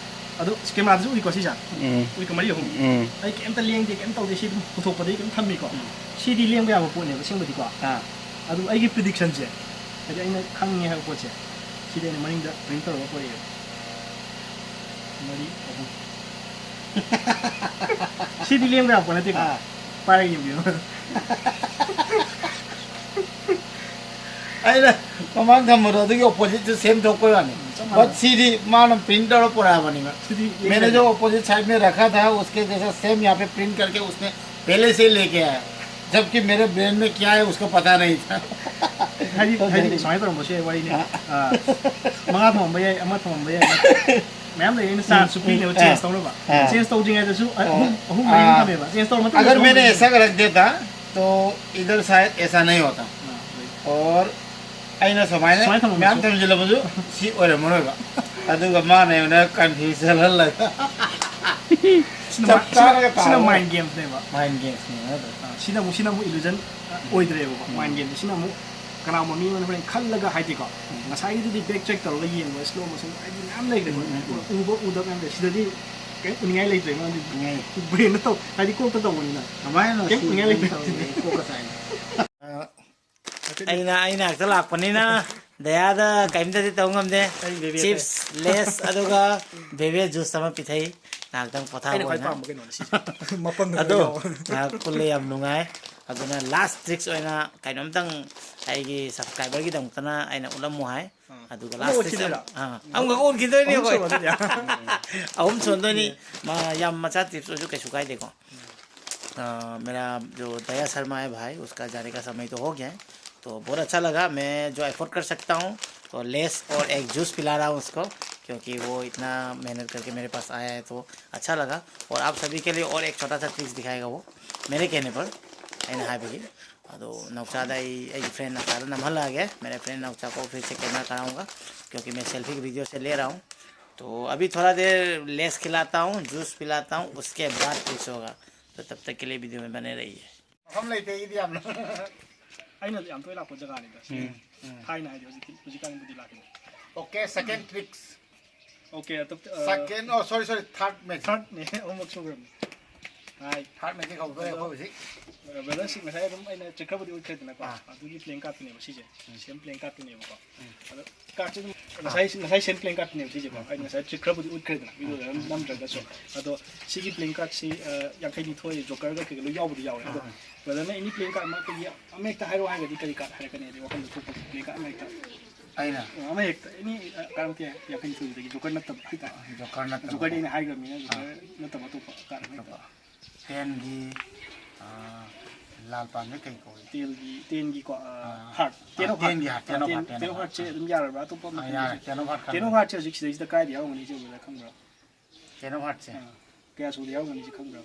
ꯑꯗꯣ ꯀꯦꯃꯦꯔꯥꯗꯁꯨ ꯎꯏꯀꯣ ꯁꯤꯁꯦ? ꯎꯝ꯫ ꯎꯏꯀꯣ, ꯃꯔꯤ ꯑꯍꯨꯝ꯫ ꯎꯝ꯫ ꯑꯩ ꯀꯩꯝꯇ ꯂꯦꯡꯗꯦ, ꯀꯩꯝ ꯇꯧꯗꯦ, ꯁꯤ ꯑꯗꯨꯝ ꯄꯨꯊꯣꯛꯄꯗꯒꯤ ꯀꯩꯝ ꯊꯝꯃꯤꯀꯣ꯫ ꯎꯝ꯫ ꯁꯤꯗꯤ ꯂꯦꯡꯕ ꯌꯥꯕ ꯄꯣꯠꯅꯦꯕ ꯑꯁꯦꯡꯕꯗꯤꯀꯣ꯫ ꯑꯥ꯫ ꯑꯗꯨ ꯑꯩꯒꯤ ꯄ꯭ꯔꯤꯗꯤꯛꯁꯟꯁꯦ, ꯍꯥꯏꯗꯤ ꯑꯩꯅ ꯈꯪꯉꯦ ꯍꯥꯏꯕ ꯄꯣꯠꯁꯦ, ꯁꯤꯗꯤ ꯑꯩꯅ ꯃꯅꯤꯡꯗ ꯄ꯭ꯔꯤꯟꯠ ꯇꯧꯔꯒ ꯄꯣꯔꯛꯑꯦꯕ꯫ ꯃꯔꯤ, ꯑꯍꯨꯝ꯫ ꯁꯤꯗꯤ ꯂꯦꯡꯕ ꯌꯥꯕ ꯄꯣꯠ ꯅꯠꯇꯦꯀꯣ꯫ ꯑꯥ꯫ ꯄꯥꯏꯔꯒ ꯌꯦꯡꯕꯤꯌꯨ꯫ ꯑꯩꯅ ꯃꯃꯥꯡ ꯊꯝꯕꯗꯣ ꯑꯗꯨꯒꯤ ꯑꯣꯄꯣꯖꯤꯠꯇꯨ ꯁꯦꯝ ꯊꯣꯛꯄꯩ ꯋꯥꯅꯤ꯫ ꯎꯝ, ꯆꯞ ꯃꯥꯟꯅꯩ꯫ But ꯁꯤꯗꯤ ꯃꯥꯅ ꯄ꯭ꯔꯤꯟꯠ ꯇꯧꯔ ꯄꯨꯔꯛꯑꯕꯅꯤꯕ꯫ ꯁꯤꯗꯤ ꯂꯦꯡꯕ ꯌꯥꯗꯦ꯫ मैंने जो अपोजिट साइड में रखा था, उसके जैसा सेम यहाँ पे प्रिंट करके उसने पहले से ही लेके आया, जबकि मेरे ब्रेन में क्या है उसको पता नहीं था। ꯍꯥꯏꯗꯤ, ꯍꯥꯏꯗꯤ ꯁꯨꯃꯥꯏꯅ ꯇꯧꯔꯝꯕꯁꯨ ꯌꯥꯏ ꯋꯥꯔꯤꯅꯤ꯫ ꯑꯥ꯫ ꯑꯥ, ꯃꯉꯥ ꯊꯝꯃꯝꯕ ꯌꯥꯏ, ꯑꯃ ꯊꯝꯃꯝꯕ ꯌꯥꯏ, ꯃꯌꯥꯝ ꯂꯩ꯫ ꯑꯩꯅ ꯆꯥꯟꯁꯁꯨ ꯄꯤꯅꯦꯕ ꯑꯥ꯫ ꯆꯦꯟꯖ ꯇꯧꯅꯕ꯫ ꯑꯥ꯫ ꯆꯦꯟꯖ ꯇꯧꯗ꯭ꯔꯤꯉꯩꯗꯁꯨ ꯑꯍꯨꯝ, ꯑꯍꯨꯝ ꯃꯔꯤ ꯑꯃ ꯑꯥ꯫ ꯊꯝꯃꯦꯕ꯫ ꯆꯦꯟꯖ ꯇꯧꯔ ꯃꯇꯨꯡꯗ ꯑगर ꯑꯍꯨꯝ मैंने ꯃꯔꯤ꯫ ऐसा रख देता, तो इधर शायद ऐसा नहीं होता। ꯑꯥ, ꯍꯣꯏ꯫ और ꯑꯩꯅ ꯁꯨꯃꯥꯏꯅ ꯁꯨꯃꯥꯏꯅ ꯊꯝꯃꯝꯕꯁꯨ꯫ ꯃꯌꯥꯝ ꯊꯝꯖꯤꯜꯂꯕꯁꯨ ꯁꯤ ꯑꯣꯏꯔꯝꯃꯔꯣꯏꯕ꯫ ꯑꯗꯨꯒ ꯃꯥꯅ ꯑꯩꯉꯣꯟꯗ ꯀꯟꯐ꯭ꯌꯨꯁ ꯆꯠꯍꯜꯂꯒ ꯁꯤꯅ ꯆꯞ ꯃꯥ-, ꯆꯥꯅꯒ ꯁꯤꯅ, ꯁꯤꯅ ꯇꯥꯕ꯫ ꯃꯥꯏꯟ ꯒꯦꯝꯁꯅꯦꯕ꯫ ꯃꯥꯏꯟ ꯒꯦꯝꯁꯅꯦꯕ ꯅꯠꯇ꯭ꯔꯣ? ꯑꯥ, ꯁꯤꯅ ꯑꯃꯨꯛ, ꯁꯤꯅ ꯑꯃꯨꯛ ꯏꯂꯨꯖꯟ ꯑꯣꯏꯗ꯭ꯔꯦꯕꯀꯣ꯫ ꯎꯝ꯫ ꯃꯥꯏꯟ ꯒꯦꯝꯁꯦ꯫ ꯁꯤꯅ ꯑꯃꯨꯛ ꯀꯅꯥꯒꯨꯝꯕ ꯃꯤ ꯑꯃꯅ ꯍꯣꯔꯦꯟ ꯈꯜꯂꯒ ꯍꯥꯏꯗꯤꯀꯣ, ꯎꯝ꯫ ꯉꯁꯥꯏꯒꯤꯗꯨꯗꯤ ꯕꯦꯛ ꯆꯦꯛ ꯇꯧꯔꯒ ꯌꯦꯡꯕ, ꯁ꯭ꯂꯣ ꯃꯣꯁꯟ ꯍꯥꯏꯗꯤ ꯃꯌꯥꯝ ꯂꯩꯈ꯭ꯔꯦ꯫ ꯎꯝ, ꯎꯝ, ꯎꯝ꯫ ꯎꯕ ꯎꯗꯕ ꯃꯌꯥꯝ ꯂꯩ꯫ ꯁꯤꯗꯗꯤ ꯀꯩꯝ ꯎꯅꯤꯡꯉꯥꯏ ꯂꯩꯇ꯭ꯔꯦ, ꯃꯥꯗꯤ ꯎꯝ꯫ ꯕ꯭ꯔꯦꯟꯗ ꯇꯧ-, ꯍꯥꯏꯗꯤ ꯀꯣꯛꯇ ꯇꯧꯕꯅꯤꯅ꯫ ꯀꯃꯥꯏꯅ ꯀꯩꯝ ꯁꯤ ꯎꯅꯤꯡꯉꯥꯏ ꯂꯩꯇ꯭ꯔꯦ꯫ ꯇꯧꯔꯤꯁꯦ? ꯀꯣꯛꯀ ꯁꯥꯏ꯫ ꯑꯩꯅ, ꯑꯩꯅ ꯍꯦꯛꯇ ꯂꯥꯛꯄꯅꯤꯅ ꯗꯌꯥꯗ ꯀꯔꯤꯝꯇꯗꯤ ꯇꯧ ꯉꯝꯗꯦ꯫ ꯑꯩ ꯕꯦꯕꯦ ꯆꯤꯞꯁ, ꯂꯦꯁ, ꯑꯗꯨꯒ ꯕꯦꯕꯦ ꯖꯨꯁ ꯑꯃ ꯄꯤꯊꯛꯏ꯫ ꯉꯥꯏꯍꯥꯛꯇꯪ ꯄꯣꯊꯥꯕ ꯑꯩꯅ ꯈ꯭ꯋꯥꯏ ꯑꯣꯏꯅ꯫ ꯄꯥꯝꯕ ꯀꯩꯅꯣꯅꯦ ꯁꯤꯁꯦ꯫ ꯃꯄꯪꯗꯣ ꯑꯗꯣ ꯌꯥꯎꯕ꯫ ꯉꯥꯏꯍꯥꯛ ꯄꯨꯜꯂꯦ, ꯌꯥꯝ ꯅꯨꯡꯉꯥꯏ꯫ ꯑꯗꯨꯅ ꯂꯥꯁ ꯇ꯭ꯔꯤꯛꯁ ꯑꯣꯏꯅ ꯀꯩꯅꯣꯝꯇꯪ ꯑꯩꯒꯤ ꯁꯕꯁꯀ꯭ꯔꯥꯏꯕꯔꯒꯤꯗꯃꯛꯇꯅ ꯑꯩꯅ ꯎꯠꯂꯝꯃꯨ ꯍꯥꯏ꯫ ꯑꯥ꯫ ꯑꯗꯨꯒ ꯑꯃ ꯂꯥꯁ ꯇ꯭ꯔꯤꯛꯁ ꯎꯠꯈꯤꯗꯣꯏꯔꯥ? ꯑꯥ, ꯑꯃꯨꯛꯀ ꯎꯠꯈꯤꯗꯣꯏꯅꯦ ꯑꯍꯨꯝ ꯑꯩꯈꯣꯏ꯫ ꯁꯨꯕ ꯑꯗꯨꯗꯤ꯫ ꯑꯍꯨꯝ ꯁꯨꯍꯟꯗꯣꯏꯅꯤ꯫ ꯃꯥ ꯌꯥꯝ ꯃꯆꯥ ꯇ꯭ꯔꯤꯛꯁ ꯑꯣꯏꯔꯁꯨ ꯀꯩꯁꯨ ꯀꯥꯏꯗꯦꯀꯣ꯫ अ, मेरा जो दया शर्मा है भाई, उसका जाने का समय तो हो गया है। तो बहुत अच्छा लगा, मैं जो एफोर्ड कर सकता हूँ, तो लेस और एक जूस पिला रहा हूँ उसको, क्योंकि वो इतना मेहनत करके मेरे पास आया है, तो अच्छा लगा। और आप सभी के लिए और एक छोटा सा ट्रिक्स दिखाएगा वो, मेरे कहने पर। ꯑꯩꯅ ꯍꯥꯏꯕꯒꯤ꯫ ꯑꯗꯣ ꯅꯥꯎꯆꯥꯗ ꯑꯩ, ꯑꯩꯒꯤ ꯐ꯭ꯔꯦꯟ ꯅꯥꯎꯆꯥꯗ ꯅꯝꯍꯜꯂꯛꯑꯒꯦ꯫ मेरे फ्रेंड ꯅꯥꯎꯆꯥ को फिर से कैमरा कराऊंगा, क्योंकि मैं सेल्फी की वीडियो से ले रहा हूँ। तो अभी थोड़ा देर लेस खिलाता हूँ, जूस पिलाता हूँ, उसके बाद ट्रिक्स होगा। तो तब तक के लिए वीडियो में बने रहिए। ꯃꯐꯝ ꯂꯩꯇꯦ ꯑꯩꯒꯤꯗꯤ ꯌꯥꯝꯅ꯫ ꯑꯩꯅ ꯌꯥꯝ ꯇꯣꯏꯅ ꯂꯥꯛꯄ ꯖꯒꯥꯅꯤꯗ ꯁꯤ꯫ ꯎꯝ, ꯎꯝ꯫ ꯊꯥꯏꯅ ꯍꯥꯏꯗꯤ ꯍꯧꯖꯤꯛꯇꯤ, ꯍꯧꯖꯤꯛꯀꯥꯟꯕꯨꯗꯤ ꯂꯥꯛꯈꯤꯗ꯭ꯔꯦ꯫ Okay, second tricks꯫ Okay, ꯑꯇꯣꯞ-, ꯑ, Second, oh, sorry, sorry, third magic꯫ Thirdꯅꯦ, ꯑꯍꯨꯝꯃꯛ ꯁꯨꯈ꯭ꯔꯕꯅꯤ꯫ ꯍꯥꯏ꯫ Third magic ꯍꯧꯗꯣꯔꯦ ꯑꯗꯣ ꯑꯩꯈꯣꯏ ꯍꯧꯖꯤꯛ꯫ Brother ꯁꯤ ꯉꯁꯥꯏ ꯑꯗꯨꯝ ꯑꯩꯅ ꯇ꯭ꯔꯤꯛ ꯈꯔꯕꯨꯗꯤ ꯎꯠꯈ꯭ꯔꯦꯗꯅꯀꯣ꯫ ꯑꯥ꯫ ꯑꯗꯨꯒꯤ playing cardꯇꯨꯅꯦꯕ ꯁꯤꯁꯦ꯫ ꯎꯝ꯫ Same playing cardꯇꯨꯅꯦꯕꯀꯣ꯫ ꯎꯝ꯫ ꯑꯗꯣ cardꯁꯦ ꯑꯗꯨꯝ ꯉꯁꯥꯏ, ꯉꯁꯥꯏ same playing cardꯇꯨꯅꯦꯕ ꯁꯤꯁꯦꯀꯣ꯫ ꯎꯝ꯫ ꯑꯩꯅ ꯉꯁꯥꯏ ꯇ꯭ꯔꯤꯛ ꯈꯔꯕꯨꯗꯤ ꯎꯠꯈ꯭ꯔꯦꯗꯅ, videoꯗ ꯑꯗꯨꯝ ꯅꯝꯗ꯭ꯔꯒꯁꯨ꯫ ꯑꯗꯣ ꯁꯤꯒꯤ playing cardꯁꯤ, ꯑ, ꯌꯥꯡꯈꯩꯅꯤꯊꯣꯏ, jokerꯒ ꯀꯩꯀꯩ ꯂꯣꯏ ꯌꯥꯎꯕꯗꯤ ꯌꯥꯎꯔꯦ꯫ ꯑꯗꯣ ꯑꯥ꯫ Brotherꯅ any playing card ꯑꯃ ꯑꯩꯈꯣꯏꯒꯤ ꯑꯃ ꯍꯦꯛꯇ ꯍꯥꯏꯔꯛꯑꯣ ꯍꯥꯏꯔꯒꯗꯤ ꯀꯔꯤ card ꯍꯥꯏꯔꯛꯀꯅꯤ? ꯍꯥꯏꯗꯤ ꯋꯥꯈꯜꯗ ꯊꯣꯛꯄ playing card ꯑꯃ ꯍꯦꯛꯇ꯫ ꯑꯩꯅ? ꯑ, ꯑꯃ ꯍꯦꯛꯇ, any, ꯑ, card ꯑꯃ ꯌꯥꯡꯈꯩꯅꯤꯊꯣꯏꯗꯒꯤ, joker ꯅꯠꯇꯕ ꯍꯥꯏꯇꯥꯔꯦ꯫ Joker ꯅꯠꯇꯕ꯫ Jokerꯗꯤ ꯑꯩꯅ ꯍꯥꯏꯈ꯭ꯔꯕꯅꯤꯅ, ꯑꯥ꯫ Joker ꯅꯠꯇꯕ ꯑꯇꯣꯞꯄ card ꯑꯃ ꯍꯦꯛꯇ꯫ ꯑꯇꯣꯞꯄ꯫ Tenꯒꯤ, ꯑ, ꯂꯥꯜ ꯄꯥꯝꯃꯦ ꯀꯩ ꯀꯧꯏ? Tenꯒꯤ, tenꯒꯤꯀꯣ, ꯑ, ꯑ, heart꯫ ꯑ, Ten of heart꯫ Tenꯒꯤ heart, ten of heart, ten of heart꯫ Ten of heartꯁꯦ ꯑꯗꯨꯝ ꯌꯥꯔꯕ꯭ꯔꯥ? ꯑꯇꯣꯞꯄ ꯑꯃ ꯑ, ꯌꯥꯔꯦ, ꯈꯪꯗꯦ꯫ Ten of heart ꯈꯪꯉꯦ꯫ Ten of heartꯁꯦ ꯍꯧꯖꯤꯛ ꯁꯤꯗꯩꯁꯤꯗ ꯀꯗꯥꯏꯗ ꯌꯥꯎꯔꯝꯒꯅꯤ ꯏꯆꯦ ꯎꯕꯗ ꯈꯪꯕ꯭ꯔꯥ? Ten of heartꯁꯦ? ꯑ, ꯀꯌꯥ ꯁꯨꯕꯗ ꯌꯥꯎꯔꯝꯒꯅꯤ ꯁꯤ ꯈꯪꯕ꯭ꯔꯥ?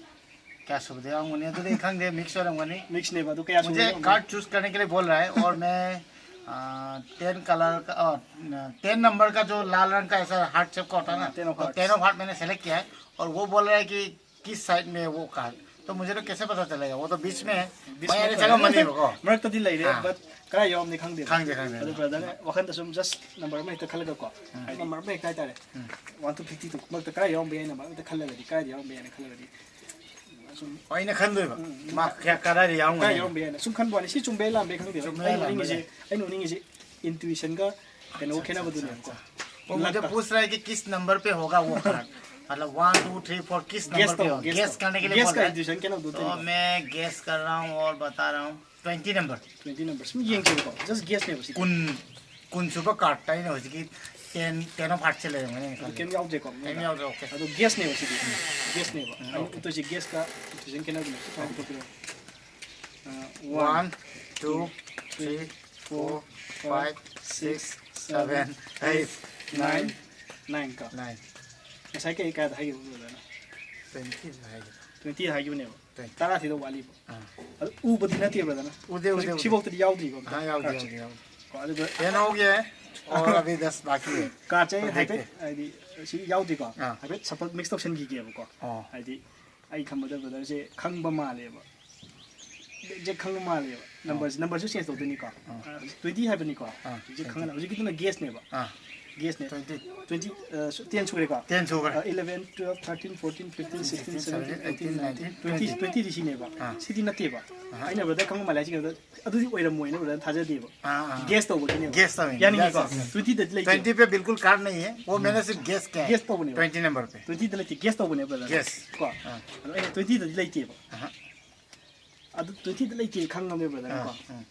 ꯀꯌꯥ ꯁꯨꯕꯗ ꯌꯥꯎꯔꯝꯒꯅꯤ? ꯑꯗꯨꯗꯤ ꯑꯩ ꯈꯪꯗꯦ, mix ꯑꯣꯏꯔꯝꯒꯅꯤ꯫ Mixꯅꯦꯕ, ꯑꯗꯨ ꯀꯌꯥ ꯁꯨꯕꯗ मुझे ꯌꯥꯎꯔꯝꯒꯅꯤ? Card choose करने के लिए बोल रहा है और मैं, आ, ten colour का, आ, ten number का जो लाल रंग का ऐसा heart shape का होता है ना, ten of वो hearts। Ten of heart मैंने select किया है और वो बोल रहा है कि किस side में वो card, तो मुझे तो कैसे पता चलेगा? वो तो बीच में है। बीच मैं में ऐसे तो चलो है। मनी को। ꯃꯔꯛꯇꯗꯤ ꯂꯩꯔꯦ, ꯑꯥ꯫ But ꯀꯗꯥꯏ ꯌꯥꯎꯔꯝꯅꯤ ꯈꯪꯗꯦꯕ꯫ ꯈꯪꯗꯦ, ꯈꯪꯗꯦ꯫ ꯑꯗꯣ brotherꯅ ꯋꯥꯈꯜꯗ ꯁꯨꯝ just number ꯑꯃ ꯍꯦꯛꯇ ꯈꯜꯂꯒꯀꯣ꯫ ꯎꯝ꯫ Number ꯑꯃ ꯍꯦꯛꯇ ꯍꯥꯏꯇꯥꯔꯦ꯫ ꯎꯝ꯫ One to fifty two ꯃꯔꯛꯇ ꯀꯗꯥꯏ ꯌꯥꯎꯔꯝꯕ ꯌꯥꯏ number ꯑꯃ ꯍꯦꯛꯇ ꯈꯜꯂꯒꯗꯤ, ꯀꯗꯥꯏꯗ ꯌꯥꯎꯔꯝꯕ ꯌꯥꯏꯅ ꯈꯜꯂꯒꯗꯤ ꯁꯨꯝ ꯑꯣ, ꯑꯩꯅ ꯈꯟꯗꯣꯏꯕ? ꯎꯝ꯫ ꯃꯥ ꯀꯌꯥ, ꯀꯗꯥꯏꯗ ꯌꯥꯎꯔꯝꯒꯅꯤ? ꯀꯗꯥꯏ ꯌꯥꯎꯔꯝꯕ ꯌꯥꯏꯅ ꯁꯨꯝ ꯈꯟꯕ ꯋꯥꯅꯤ꯫ ꯁꯤ ꯆꯨꯝꯕ ꯌꯥꯏ ꯂꯥꯟꯕ ꯌꯥꯏ ꯈꯪꯗꯦꯕ꯫ ꯆꯨꯝꯕ ꯌꯥꯏ ꯑꯩꯅ ꯂꯥꯟꯕ ꯎꯅꯤꯡꯉꯤꯁꯦ, ꯌꯥꯏ꯫ ꯑꯩꯅ ꯎꯅꯤꯡꯉꯤꯁꯦ Intuition ꯒ ꯀꯩꯅꯣ ꯈꯦꯠꯅꯕꯗꯨꯅꯦꯕꯀꯣ꯫ वो मुझे पूछ रहा है कि किस नंबर पे होगा वो कार्ड, मतलब वन टू थ्री फोर किस नंबर पे होगा। गेस करने के लिए बोल रहा है। तो मैं गेस कर रहा हूँ और बता रहा हूँ, ट्वेंटी नंबर। ट्वेंटी ꯅꯝꯕꯔ ꯁꯨꯝ ꯌꯦꯡꯁꯦꯕꯀꯣ꯫ ꯖꯁ ꯒꯦꯁꯅꯦꯕ ꯁꯤꯗꯤ꯫ ꯀꯨꯟ ꯀꯨꯟ ꯁꯨꯕ ꯀꯥꯔꯠꯇ ꯑꯩꯅ ꯍꯧꯖꯤꯛꯀꯤ ꯇꯦꯟ ꯇꯦꯟ ꯑꯣꯐ ꯍꯥꯔꯠꯁꯦ ꯂꯩꯔꯝꯒꯅꯤ꯫ ꯑꯗꯨ ꯀꯩꯝ ꯌꯥꯎꯗ꯭ꯔꯦꯀꯣ꯫ ꯀꯩꯝ ꯌꯥꯎꯗ꯭ꯔꯦ꯫ ꯑꯣꯀꯦ꯫ ꯑꯗꯣ ꯒꯦꯁꯅꯦꯕ ꯁꯤꯗꯤ꯫ ꯒꯦꯁꯅꯦꯕ꯫ ꯑꯩꯅ ꯎꯠꯇꯣꯏꯁꯦ ꯒꯦꯁꯀ ꯏꯟꯇꯨꯏꯁꯟ ꯈꯦꯠꯅꯕꯅꯦ꯫ ꯁꯨꯃꯥꯏꯅ ꯄꯨꯊꯣꯛꯄꯤꯔꯣ꯫ One two three four five six seven eight nine. Nine ꯀꯣ꯫ ꯅꯥꯏꯟ꯫ ꯉꯁꯥꯏ ꯀꯩ ꯀꯥꯏꯗ ꯍꯥꯏꯈꯤꯕ ꯕ꯭ꯔꯗꯔꯅ? ꯇ꯭ꯋꯦꯟꯇꯤꯁꯨ ꯍꯥꯏꯒꯦ꯫ ꯇ꯭ꯋꯦꯟꯇꯤ ꯍꯥꯏꯈꯤꯕꯅꯦꯕ꯫ ꯇ꯭ꯋꯦꯟꯇꯤ꯫ ꯇꯔꯥ ꯊꯤꯗꯧ ꯋꯥꯠꯂꯤꯕ꯫ ꯑꯥ꯫ ꯑꯗꯨ ꯎꯕꯗꯤ ꯅꯠꯇꯦꯕ ꯕ꯭ꯔꯗꯔꯅ? ꯎꯗꯦ, ꯎꯗꯦ, ꯍꯧꯖꯤꯛ ꯎꯗꯦ꯫ ꯁꯤꯐꯥꯎꯇꯗꯤ ꯌꯥꯎꯗ꯭ꯔꯤꯕ ꯑꯝꯇ꯫ ꯑꯥ, ꯌꯥꯎꯗꯦ, ꯀꯥꯔꯠꯁꯦ꯫ ꯌꯥꯎꯗꯦ, ꯌꯥꯎꯗꯦ꯫ ꯀꯣ ꯑꯗꯨꯒ टेन हो गया है और अभी दस बाकी है꯫ ꯀꯥꯔꯠꯁꯦ ꯑꯩ तो ꯍꯥꯏꯐꯦꯠ देखते हैं। ꯍꯥꯏꯗꯤ ꯁꯤ ꯌꯥꯎꯗꯦꯀꯣ꯫ ꯑꯥ꯫ ꯍꯥꯏꯐꯦꯠ ꯁꯐꯜ ꯃꯤꯛꯁ ꯇꯧꯁꯟꯈꯤꯒꯦꯕꯀꯣ꯫ ꯑꯣ꯫ ꯍꯥꯏꯗꯤ ꯑꯩ ꯈꯟꯕꯗ ꯕ꯭ꯔꯗꯔꯁꯦ ꯈꯪꯕ ꯃꯥꯜꯂꯦꯕ꯫ ꯑꯦꯛꯖꯦꯛ ꯈꯪꯕ ꯃꯥꯜꯂꯦꯕ꯫ ꯅꯝꯕꯔꯁꯦ ꯅꯝꯕꯔꯁꯨ ꯆꯦꯟꯖ ꯇꯧꯗꯣꯏꯅꯤꯀꯣ꯫ ꯑꯥ꯫ ꯍꯧꯖꯤꯛ ꯇ꯭ꯋꯦꯟꯇꯤ ꯍꯥꯏꯕꯅꯤꯀꯣ꯫ ꯑꯥ, ꯍꯧꯖꯤꯛ ꯇ꯭ꯋꯦꯟꯇꯤ꯫ ꯈꯪꯉꯅꯤ꯫ ꯍꯧꯖꯤꯛꯀꯤꯗꯨꯅ ꯒꯦꯁꯅꯦꯕ꯫ ꯑꯥ꯫ ꯒꯦꯁꯅꯦ꯫ ꯇ꯭ꯋꯦꯟꯇꯤ꯫ ꯇ꯭ꯋꯦꯟꯇꯤ꯫ ꯇꯦꯟ ꯁꯨꯔꯦꯀꯣ꯫ ꯇꯦꯟ ꯁꯨꯈ꯭ꯔꯦ꯫ Eleven, twelve, thirteen, fourteen, fifteen, sixteen, sixteen, seventeen, seventeen, eighteen, nineteen, nineteen, twenty. Twenty. ꯇ꯭ꯋꯦꯟꯇꯤꯗꯤ ꯁꯤꯅꯦꯕ꯫ ꯑꯥ꯫ ꯁꯤꯗꯤ ꯅꯠꯇꯦꯕ꯫ ꯑꯩꯅ ꯕ꯭ꯔꯗꯔ ꯈꯪꯕ ꯃꯥꯜꯂꯦ ꯍꯥꯏꯁꯤ ꯀꯩꯅꯣꯗ ꯑꯗꯨꯗꯤ ꯑꯣꯏꯔꯝꯃꯣꯏꯅ ꯕ꯭ꯔꯗꯔ ꯊꯥꯖꯗꯦꯕ꯫ ꯑꯥ, ꯑꯥ꯫ ꯒꯦꯁ ꯇꯧꯕꯒꯤꯅꯦꯕ꯫ ꯒꯦꯁ ꯇꯧꯕꯅꯤ꯫ ꯌꯥꯅꯤꯡꯉꯤꯀꯣ? ꯒꯦꯁ ꯇꯧꯕꯅꯤ꯫ ꯇ꯭ꯋꯦꯟꯇꯤꯗꯗꯤ ꯂꯩꯇꯦ꯫ ट्वेंटी पे बिल्कुल कार्ड नहीं है, वो मैंने सिर्फ गेस किया है। ꯒꯦꯁ ꯇꯧꯕꯅꯦꯕ꯫ ट्वेंटी नंबर पे। ꯇ꯭ꯋꯦꯟꯇꯤꯗ ꯂꯩꯇꯦ, ꯒꯦꯁ ꯇꯧꯕꯅꯦꯕ ꯕ꯭ꯔꯗꯔ꯫ ꯒꯦꯁ꯫ ꯀꯣ꯫ ꯑꯥ꯫ ꯑꯗꯣ ꯑꯩꯅ ꯇ꯭ꯋꯦꯟꯇꯤꯗꯗꯤ ꯂꯩꯇꯦꯕ꯫ ꯑꯍꯥ꯫ ꯑꯗꯨ ꯇ꯭ꯋꯦꯟꯇꯤꯗ ꯂꯩꯇꯦ ꯈꯪꯉꯕꯅꯦꯕ ꯕ꯭ꯔꯗꯔ꯫ ꯑꯥ, ꯀꯣ꯫ ꯎꯝ꯫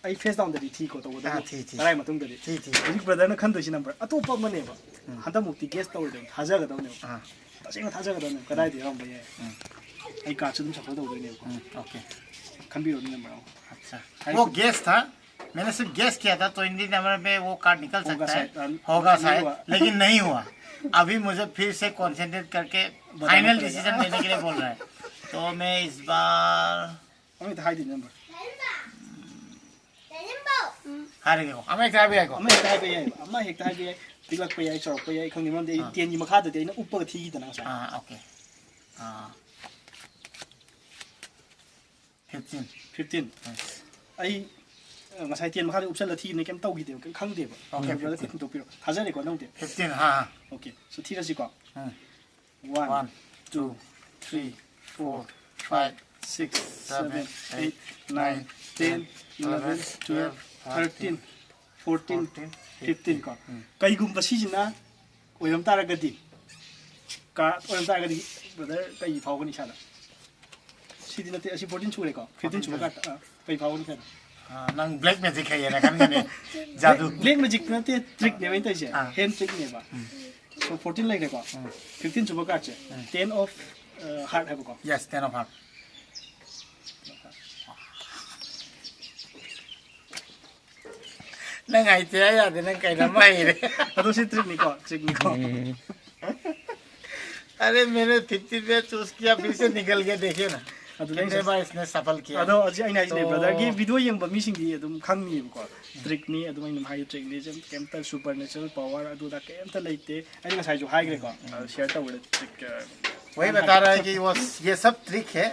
ꯑꯩ ꯐꯦꯁ ꯗꯥꯎꯟꯗꯗꯤ ꯊꯤꯀꯣ ꯇꯧꯕꯗ꯫ ꯑꯥ, ꯊꯤ, ꯊꯤ꯫ ꯇꯔꯥꯏ ꯃꯇꯨꯡꯗꯗꯤ꯫ ꯊꯤ, ꯊꯤ꯫ ꯍꯧꯖꯤꯛ ꯕ꯭ꯔꯗꯔꯅ ꯈꯟꯗꯣꯏꯁꯤ ꯅꯝꯕꯔ ꯑꯇꯣꯞꯄ ꯑꯃꯅꯦꯕ꯫ ꯎꯝ꯫ ꯍꯟꯗꯛꯃꯨꯛꯇꯤ ꯒꯦꯁ ꯇꯧꯔꯣꯏꯗꯕꯅꯤ, ꯊꯥꯖꯒꯗꯕꯅꯦꯕ꯫ ꯑꯥ꯫ ꯇꯁꯦꯡꯅ ꯊꯥꯖꯒꯗꯕꯅꯦꯕ꯫ ꯀꯗꯥꯏꯗ ꯌꯥꯎꯔꯝꯕ ꯌꯥꯏ꯫ ꯎꯝ꯫ ꯑꯩ ꯀꯥꯔꯠꯁꯨ ꯑꯗꯨꯝ ꯁꯐꯜ ꯇꯧꯗꯣꯏꯅꯦꯕꯀꯣ꯫ ꯎꯝ, ꯑꯣꯀꯦ꯫ ꯈꯟꯕꯤꯔꯣꯅꯦ ꯅꯝꯕꯔ ꯑꯃ꯫ अच्छा। वो गेस था, मैंने सिर्फ गेस किया था, ट्वेंटी नंबर पे वो कार्ड निकल होगा सकता है, शायद, हाँ, होगा नहीं शायद, हुआ। लेकिन नहीं हुआ। अभी मुझे फिर से कॉन्सेंट्रेट करके बताना फाइनल पड़ेगा। डिसीजन लेने के लिए बोल रहा है। तो मैं इस बार ꯑꯃ ꯍꯦꯛꯇ ꯍꯥꯏꯗꯣꯏꯅꯦ ꯅꯝꯕꯔ꯫ हार गया। हमें क्या भी आएगा। ꯑꯃ ꯍꯦꯛꯇ ꯍꯥꯏꯕ ꯌꯥꯏꯕ, ꯑꯃ ꯍꯦꯛꯇ ꯍꯥꯏꯕ ꯌꯥꯏ꯫ ꯄꯤꯛꯂꯛꯄ ꯌꯥꯏ, ꯆꯥꯎꯔꯛꯄ ꯌꯥꯏ, ꯈꯪꯗꯦ꯫ ꯃꯔꯝꯗꯤ ꯑꯩ ꯑꯥ꯫ ꯇꯦꯟꯒꯤ ꯃꯈꯥꯗꯗꯤ ꯑꯩꯅ ꯎꯞꯄꯒ ꯊꯤꯈꯤꯗꯅ ꯉꯁꯥꯏ꯫ हाँ, ओके। हाँ। फिफ्टीन। ꯐꯤꯐꯇꯤꯟ꯫ ꯑꯩ ꯑ, ꯉꯁꯥꯏ ꯇꯦꯟ ꯃꯈꯥꯗ ꯎꯞꯁꯜꯂ ꯊꯤꯈꯤꯕꯅꯦ, ꯀꯩꯝ ꯇꯧꯈꯤꯗꯦꯕ, ꯀꯩꯝ ꯈꯪꯗꯦꯕ꯫ Okay, brother, fifteen. ꯈꯨꯠ ꯍꯟꯗꯣꯛꯄꯤꯔꯣ꯫ ꯊꯥꯖꯔꯦꯀꯣ ꯅꯪꯗꯤ? फिफ्टीन, हाँ, हाँ। ꯑꯣꯀꯦ, ꯁꯨ ꯊꯤꯔꯁꯤꯀꯣ꯫ हाँ। One, one, two, three, four, five, six, seven, seven, eight, eight, nine, ten, eleven, twelve, thirteen. Fourteen, fifteen ꯀꯣ꯫ ꯎꯝ꯫ ꯀꯩꯒꯨꯝꯕ ꯁꯤꯁꯤꯅ ꯑꯣꯏꯔꯝ ꯇꯥꯔꯒꯗꯤ, ꯀꯥꯔꯠ ꯑꯣꯏꯔꯝ ꯇꯥꯔꯒꯗꯤ, ꯕ꯭ꯔꯗꯔ, ꯀꯩ ꯐꯥꯎꯒꯅꯤ ꯏꯁꯥꯗ? ꯁꯤꯗꯤ ꯅꯠꯇꯦ, ꯑꯁꯤ ꯐꯣꯔꯇꯤꯟ ꯁꯨꯔꯦꯀꯣ, ꯐꯤꯐꯇꯤꯟ ꯁꯨꯕ ꯀꯥꯔꯠ, ꯑꯥ, ꯀꯩ ꯐꯥꯎꯒꯅꯤ ꯏꯁꯥꯗ? ꯑꯥ, ꯅꯪ ꯕ꯭ꯂꯦꯛ ꯃꯦꯖꯤꯛ ꯍꯩꯌꯦꯅ ꯈꯟꯒꯅꯤ꯫ ꯖꯥꯗꯨ꯫ ꯕ꯭ꯂꯦꯛ ꯃꯦꯖꯤꯛ ꯅꯠꯇꯦ, ꯇ꯭ꯔꯤꯛꯅꯦꯕ ꯑꯩꯅ ꯇꯧꯔꯤꯁꯦ, ꯑꯥ꯫ ꯍꯦꯟ ꯇ꯭ꯔꯤꯛꯅꯦꯕ꯫ ꯎꯝ꯫ ꯁꯣ ꯐꯣꯔꯇꯤꯟ ꯂꯩꯈ꯭ꯔꯦꯀꯣ꯫ ꯎꯝ꯫ ꯐꯤꯐꯇꯤꯟ ꯁꯨꯕ ꯀꯥꯔꯠꯁꯦ, ꯎꯝ꯫ ꯇꯦꯟ ꯑꯣꯐ, ꯑ, ꯍꯥꯔꯠ ꯍꯥꯏꯕꯀꯣ꯫ Yes, ten of heart. ꯅꯪ ꯍꯩꯇꯦ ꯍꯥꯏ ꯌꯥꯗꯦ, ꯅꯪ ꯀꯩꯅꯣꯝꯃ ꯍꯩꯔꯦ꯫ ꯑꯗꯣ ꯁꯤ ꯇ꯭ꯔꯤꯛꯅꯤꯀꯣ, ꯇ꯭ꯔꯤꯛꯅꯤꯀꯣ꯫ ꯎꯝ꯫ अरे, मैंने फिफ्टी पे चूज किया, फिर से निकल गया, देखिए ना। ꯑꯗꯨ ꯅꯪ कितने बार इसने सफल किया। ꯑꯗꯣ ꯍꯧꯖꯤꯛ ꯑꯩꯅ ꯍꯥꯏꯁꯤꯅꯦ, तो ꯕ꯭ꯔꯗꯔꯒꯤ ꯚꯤꯗꯤꯑꯣ ꯌꯦꯡꯕ ꯃꯤꯁꯤꯡꯗꯤ ꯑꯗꯨꯝ ꯈꯪꯅꯤꯕꯀꯣ꯫ ꯇ꯭ꯔꯤꯛꯅꯤ, ꯑꯗꯨꯝ ꯑꯩꯅ ꯍꯥꯏ ꯇ꯭ꯔꯤꯛꯅꯤ, ꯀꯩꯝꯇ ꯁꯨꯄꯔ ꯅꯦꯆꯔꯦꯜ ꯄꯋꯥꯔ ꯑꯗꯨꯗ ꯀꯩꯝꯇ ꯂꯩꯇꯦ꯫ ꯑꯩꯅ ꯉꯁꯥꯏꯁꯨ ꯍꯥꯏꯈ꯭ꯔꯦꯀꯣ, ꯎꯝ꯫ ꯁꯤꯌꯔ ꯇꯧꯕꯗ ꯇ꯭ꯔꯤꯛ, ꯑ, वही बता रहा है कि वो, ये सब ट्रिक है,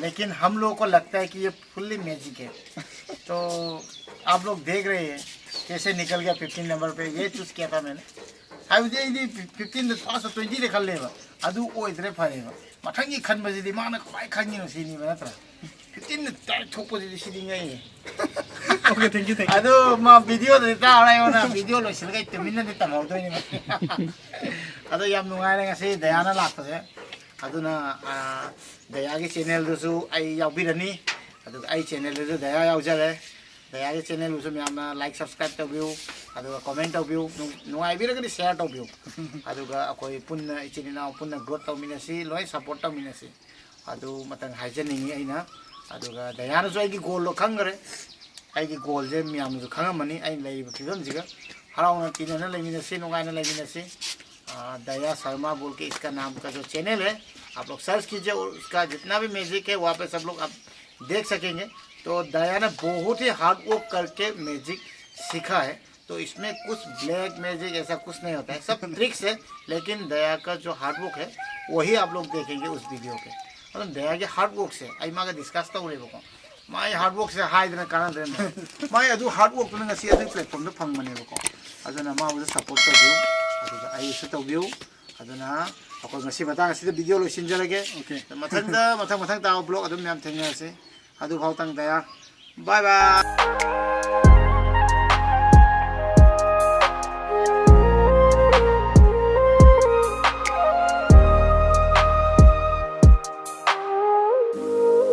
लेकिन हम लोगों को लगता है कि ये फुल्ली मैजिक है। तो आप लोग देख रहे हैं कैसे निकल गया फिफ्टीन नंबर पे, ये चूज किया था मैंने। ꯍꯥꯏꯕꯗꯤ ꯑꯩꯗꯤ ꯐꯤꯐꯇꯤꯟꯗ ꯐꯥꯔꯁꯇ ꯇ꯭ꯋꯦꯟꯇꯤꯗ ꯈꯜꯂꯦꯕ, ꯑꯗꯨ ꯑꯣꯏꯗ꯭ꯔꯦ, ꯐꯔꯦꯕ꯫ ꯃꯊꯪꯒꯤ ꯈꯟꯕꯁꯤꯗꯤ ꯃꯥꯅ ꯀꯃꯥꯏꯅ ꯈꯟꯒꯤꯅꯣ ꯁꯤꯅꯤꯕ, ꯅꯠꯇ꯭ꯔꯥ? ꯐꯤꯐꯇꯤꯟꯗ ꯗꯥꯏꯔꯦꯛ ꯊꯣꯛꯄꯁꯤꯗꯤ ꯁꯤꯗꯤ ꯉꯛꯏ꯫ Okay, thank you, thank you. ꯑꯗꯨ ꯃꯥ ꯚꯤꯗꯤꯑꯣꯗꯨꯗꯤ ꯇꯥꯔꯣꯏ, ꯑꯩꯉꯣꯟꯗ ꯚꯤꯗꯤꯑꯣ ꯂꯣꯏꯁꯤꯜꯂꯒ ꯑꯩ ꯇꯨꯃꯤꯟꯅꯗꯤ ꯇꯝꯍꯧꯗꯣꯏꯅꯦꯕ꯫ ꯑꯗꯣ ꯌꯥꯝ ꯅꯨꯡꯉꯥꯏꯔꯦ ꯉꯁꯤ ꯗꯌꯥꯅ ꯂꯥꯛꯄꯁꯦ꯫ ꯑꯗꯨꯅ, ꯑꯥ, ꯗꯌꯥꯒꯤ ꯆꯦꯅꯦꯜꯗꯨꯁꯨ ꯑꯩ ꯌꯥꯎꯕꯤꯔꯅꯤ꯫ ꯑꯗꯨꯒ ꯑꯩ ꯆꯦꯅꯦꯜꯗꯨꯁꯨ ꯗꯌꯥ ꯌꯥꯎꯖꯔꯦ꯫ ꯗꯌꯥꯒꯤ ꯆꯦꯅꯦꯜꯕꯨꯁꯨ ꯃꯌꯥꯝꯅ ꯂꯥꯏꯛ, ꯁꯕꯁꯀ꯭ꯔꯥꯏꯕ ꯇꯧꯕꯤꯌꯨ, ꯑꯗꯨꯒ ꯀꯣꯃꯦꯟ ꯇꯧꯕꯤꯌꯨ, ꯅꯨꯡ-, ꯅꯨꯡꯉꯥꯏꯕꯤꯔꯒꯗꯤ ꯁꯤꯌꯥꯔ ꯇꯧꯕꯤꯌꯨ꯫ ꯑꯗꯨꯒ ꯑꯩꯈꯣꯏ ꯄꯨꯟꯅ ꯏꯆꯤꯟ ꯏꯅꯥꯎ ꯄꯨꯟꯅ ꯒ꯭ꯔꯣꯠ ꯇꯧꯃꯤꯟꯅꯁꯤ, ꯂꯣꯏ ꯁꯞꯄꯣꯔꯠ ꯇꯧꯃꯤꯟꯅꯁꯤ꯫ ꯑꯗꯨ ꯃꯇꯪ ꯍꯥꯏꯖꯅꯤꯡꯉꯤ ꯑꯩꯅ꯫ ꯑꯗꯨꯒ ꯗꯌꯥꯅꯁꯨ ꯑꯩꯒꯤ ꯒꯣꯜꯗꯣ ꯈꯪꯈꯔꯦ꯫ ꯑꯩꯒꯤ ꯒꯣꯜꯁꯦ ꯃꯌꯥꯝꯅꯁꯨ ꯈꯪꯉꯝꯃꯅꯤ, ꯑꯩꯅ ꯂꯩꯔꯤꯕ ꯐꯤꯕꯝꯁꯤꯒ꯫ ꯍꯔꯥꯎꯅ ꯇꯤꯟꯅꯅ ꯂꯩꯃꯤꯟꯅꯁꯤ, ꯅꯨꯡꯉꯥꯏꯅ ꯂꯩꯃꯤꯟꯅꯁꯤ꯫ ꯑꯥ, दया शर्मा बोल के इसका नाम का जो चैनल है, आप लोग सर्च कीजिए और उसका जितना भी मैजिक है वहाँ पे सब लोग आप देख सकेंगे। तो दया ने बहुत ही हार्ड वर्क करके मैजिक सीखा है। तो इसमें कुछ ब्लैक मैजिक ऐसा कुछ नहीं होता है, सब ट्रिक्स है। लेकिन दया का जो हार्ड वर्क है, वही आप लोग देखेंगे उस वीडियो पे। मतलब दया के हार्ड वर्क से ꯑꯩ ꯃꯥꯒ ꯗꯤꯁꯀꯁ ꯇꯧꯔꯦꯕꯀꯣ꯫ ꯃꯥꯒꯤ ꯍꯥꯔꯗ ꯋꯥꯔꯛꯁꯦ ꯍꯥꯏꯗꯅ ꯀꯥꯟꯅꯗ꯭ꯔꯦ꯫ ꯃꯥꯒꯤ ꯑꯗꯨ ꯍꯥꯔꯗ ꯋꯥꯔꯛꯇꯨꯅ ꯉꯁꯤ ꯑꯗꯨꯒꯤ ꯄ꯭ꯂꯦꯠꯐꯣꯝꯗꯣ ꯐꯪꯕꯅꯦꯕꯀꯣ꯫ ꯑꯗꯨꯅ ꯃꯥꯕꯨꯁꯨ ꯁꯞꯄꯣꯔꯠ ꯇꯧꯕꯤꯌꯨ, ꯑꯗꯨꯒ ꯑꯩꯁꯨ ꯇꯧꯕꯤꯌꯨ꯫ ꯑꯗꯨꯅ ꯑꯩꯈꯣꯏ ꯉꯁꯤ ꯃꯇꯥꯡ ꯑꯁꯤꯗ ꯚꯤꯗꯤꯑꯣ ꯂꯣꯏꯁꯤꯟꯖꯔꯒꯦ꯫ Okay. ꯃꯊꯪꯗ, ꯃꯊꯪ, ꯃꯊꯪ ꯇꯥꯕ ꯕ꯭ꯂꯣꯒ ꯑꯗꯨꯝ ꯃꯌꯥꯝ ꯊꯦꯡꯅꯔꯁꯤ꯫ ꯑꯗꯨ ꯐꯥꯎꯇꯪ ꯗꯌꯥ꯫ ꯕꯥꯏ ꯕꯥꯏ꯫